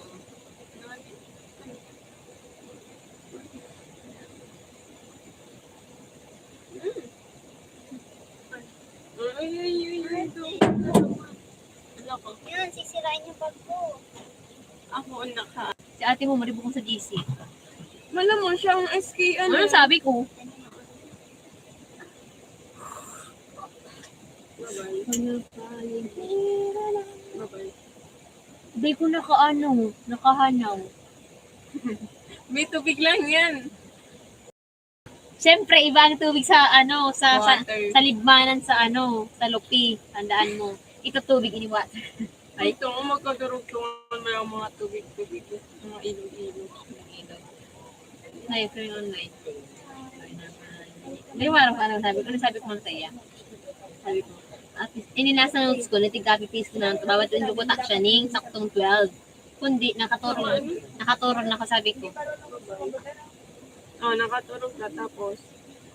Ay, ay, ay, ay, ito. Ano ko? Yan, sisirain yung bag ko. Ako ang naka. Si ate mo, maribukong sa G C. Malamang siya ang S K ano. Ano sabi ko? Bye-bye. Bye-bye. Hindi ko nakaano, nakahanaw. May tubig lang yan. Siyempre, iba ang tubig sa ano, sa sa, Water. Sa Libmanan, sa ano, sa Lupi. Tandaan mo. Ito tubig ini water. Ay. Ito, kung magkadurog-durog na yung mga tubig-tubig, mga ilog-ilog. Ay, free online. Hindi mo alam kung ano sabi ko. Ano sabi ko man sa iya? Sabi ko, at least, ini nasa notes ko, nati-copy paste ko na lang. Bawat yung ko taksya ning saktong twelve. Kundi, nakaturog, nakaturog na ko, sabi ko. Oh, nakaturog na tapos.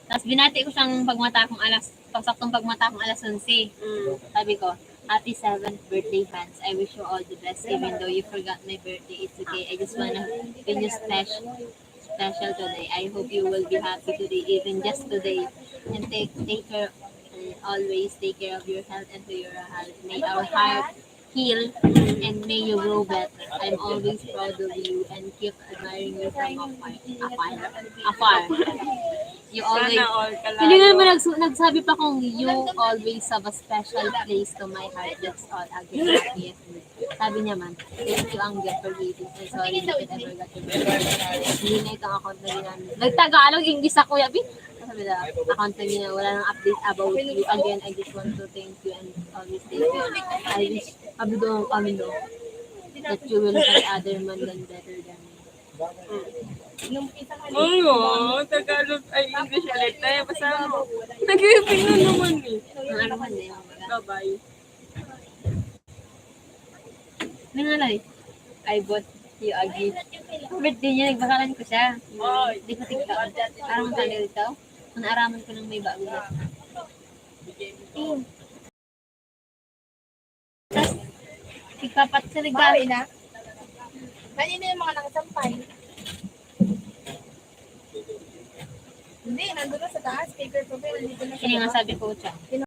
Tapos binati ko siyang pagmata kong alas, saktong pagmata kong alas onse. Mm. Sabi ko, "Happy seventh birthday, Hans. I wish you all the best even though you forgot my birthday. It's okay. I just wanna wish you special, special today. I hope you will be happy today, even just today. And take take care, and always take care of your health and to your heart. May our heart heal and may you grow better. I'm always proud of you and keep admiring you from afar. Afar. Afar. You always Sana all ka Feeling lalo. Naman nagsu- nagsabi pa kong you always have a special place to my heart. That's all. Again, happiest birthday." Sabi niya man, "Thank you, Angel, for reading. I'm sorry, hindi kita forgot your birthday." Hindi na itong account na ginamit. Nagtagalog, English ako, yabi. Sabi na, "Account na ginamit, wala nang update about you. Again, I just want to thank you and always thank you. I wish, sabi doon kami, no, that you will find other man than better than me." Oo, Tagalog, ay English ulit. Tayo, basta mo. Nag-iipin na naman eh. Ang ano man eh. Bye-bye. Nangalay. I bought you a gift. Birthday niya, nagbakalan ko siya. Oy. Di ko tigka. Parang tali ito. Kung naaraman ko nang may bago na. Tigpapat sa liga. Bawi na. Kanina yung mga nakasampay. Hindi, nandun na sa taas. Paper pa ba? Nandito na sa Kaya nga baba. Sabi ko siya.